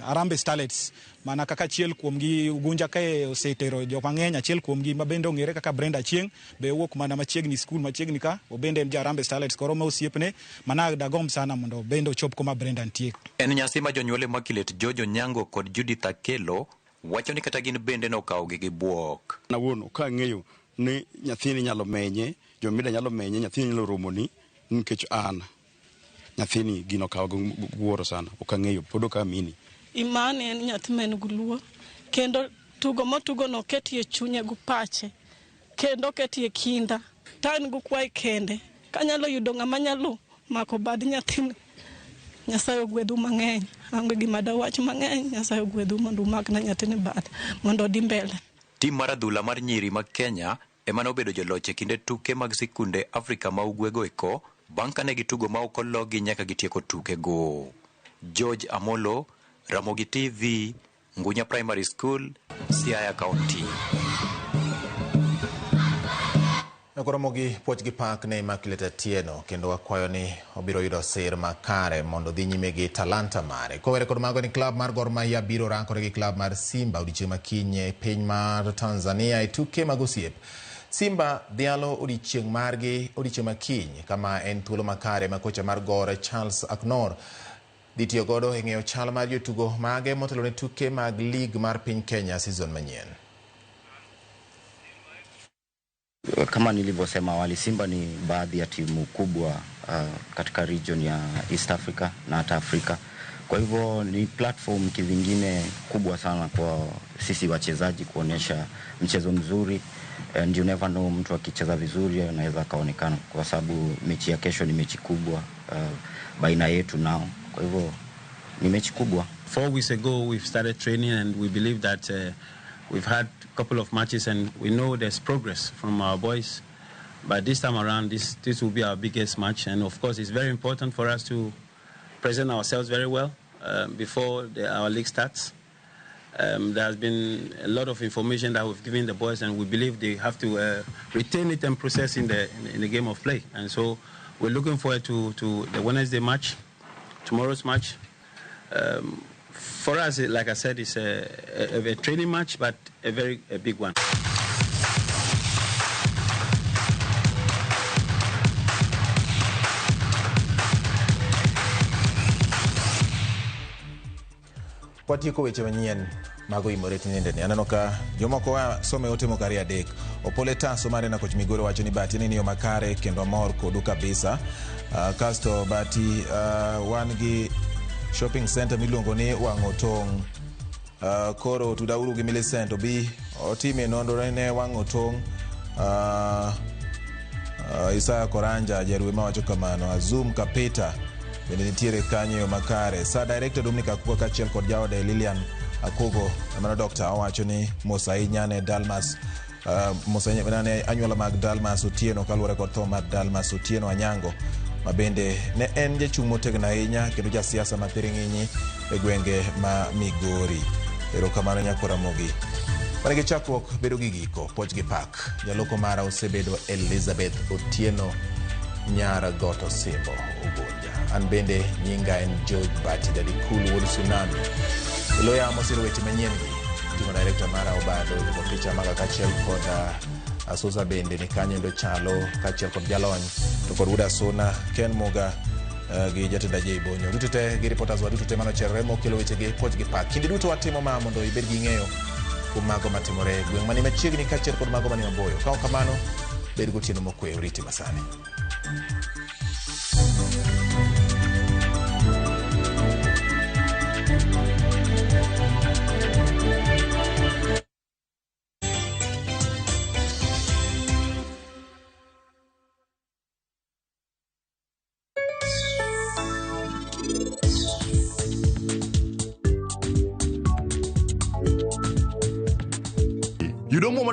Harambee Starlets mana kaka achiel kuomgi Ugunja kae osetero jok mang'eny, achiel kuomgi ma bende ong'ere kaka Brenda Achieng' be owuok mana machiegni skul machiegni ka obende en ja Harambee Starlets, koro ma osiepne mana dagomb sana mondo bende ochop kuma Brenda nitie. En nyasi ma jonyuol Immaculate George Onyango kod Judith Akelo wacho ni kata gin bende nokawogi gi bwok. Nawuono ka ang'eyo ni nyathini nyalo menye, jomida nyalo menye, nyathini nyalo romoni nikech an nyathini gino okawo gi wuoro sana, ok ang'eyo, pod ok amini. Imani en nyathi ma en gi luor kendo tugo motugo no oketie chunye gi pache kendo oketie kinda. To an gi kwayi kende kanyalo yudo ng'ama nyalo mako bad nyathini, Nyasaye ogwedhu mang'eny. Aonge gima dawach mang'eny, Nyasaye ogwedhu mondo umakna nyathini bath mondo odhi mbele. Tim mar adhula mar nyiri ma Kenya ema nobedo joloch e kinde tuke mag sikunde Afrika ma Ugwe go eko bang' kane gitugo ma ok ologi nyaka gitieko tukego. George Amolo, Ramogi TV, Ngunya Primary School, Siaya County. Koromo gi puoch gi pak ne Immaculate Atieno kendo wakwayo ni obiro yudo sir makare mondo dhi nyime gi talanta mare. Kowere kod mago ni klab mar Gor Mahia biro rakore gi klab mar Simba odiechieng' ma kiny e piny mar Tanzania e tuke mag osiep. Simba dhialo odiechieng' margi odiechieng' ma kiny kama en thuolo makare ma kocha mar Gor Charles Aknor dhi tiyo godo e ng'eyo chal mar jotugo mage motelo ne tuke mag lig mar piny Kenya season manyien. Kama nilivyosema awali, Simba ni baadhi ya timu kubwa katika region ya East Africa na hata Afrika. Kwa hivyo ni platform kivingine kubwa sana kwa sisi wachezaji kuonyesha mchezo mzuri, and you never know, mtu akicheza vizuri anaweza akaonekana, kwa sababu mechi ya kesho ni mechi kubwa baina yetu nao. Kwa hivyo ni mechi kubwa. 4 weeks ago we've started training and we believe that we've had a couple of matches and we know there's progress from our boys. But this time around, this will be our biggest match. And of course, it's very important for us to present ourselves very well before our league starts. There has been a lot of information that we've given the boys, and we believe they have to retain it and process in the game of play. And so we're looking forward to the Wednesday match, tomorrow's match. For us, like I said, it's a training match, but a very big one. Watieko weche manyien mago imore tinendeni. Aneno ka jomoko wa some ote moko ariyo adek. Opole Taso mar Ena Koch Migori wacho ni Bati ni yo makare kendo amor kodu kabisa. Kasto Bati wan gi shopping center miluongo ni Wang'o Tong'. Koro tudauru gi Millicent obi otime nonro ne Wang'o Tong'. Isaya Koranja Jerwe mawacho kamano. Azum Kapita bende nitiere kanyo yo makare. Sa director Dominic Akuko kaachiel kod jaode Lilian Akugo mano doctor owacho ni mos ahinya ne Dalmas mos ahinya ne anyuola mag Dalmas Otieno kaluwore kod tho mar Dalmas Otieno Anyango ma bende ne en jachung' motegno ahinya kendo jasiasa ma thiring'inyi e gwenge ma Migori. Erokamano nyako Ramogi. Mana gi chakruok bedo gi giko, poch gi pak. Jaloko mara osebedo Elizabeth Otieno nyar Goto Simbo Ugunja. An bende nyinga en George Bati Daddy Cool wuod Tsunami. Ilo yamo siro weche manyien gi. Timo director mara Obado go picha maga kaachiel kod Asusa bende ni kanyo endo chalo kaachiel kod jalony to kod wuod Asuna Ken Muga gi jatend Ajay Bonyo. Duto te gi reporters wa duto te manocherore mokelo weche gi poch gi pak. Kinde duto watimo ma mondo ibed gi ng'eyo kuom mago matimore e gweng' mani machiegni kaachiel kod mago mani maboyo. Ka ok kamano, bed gotieno mokwe, oriti masani. You don't want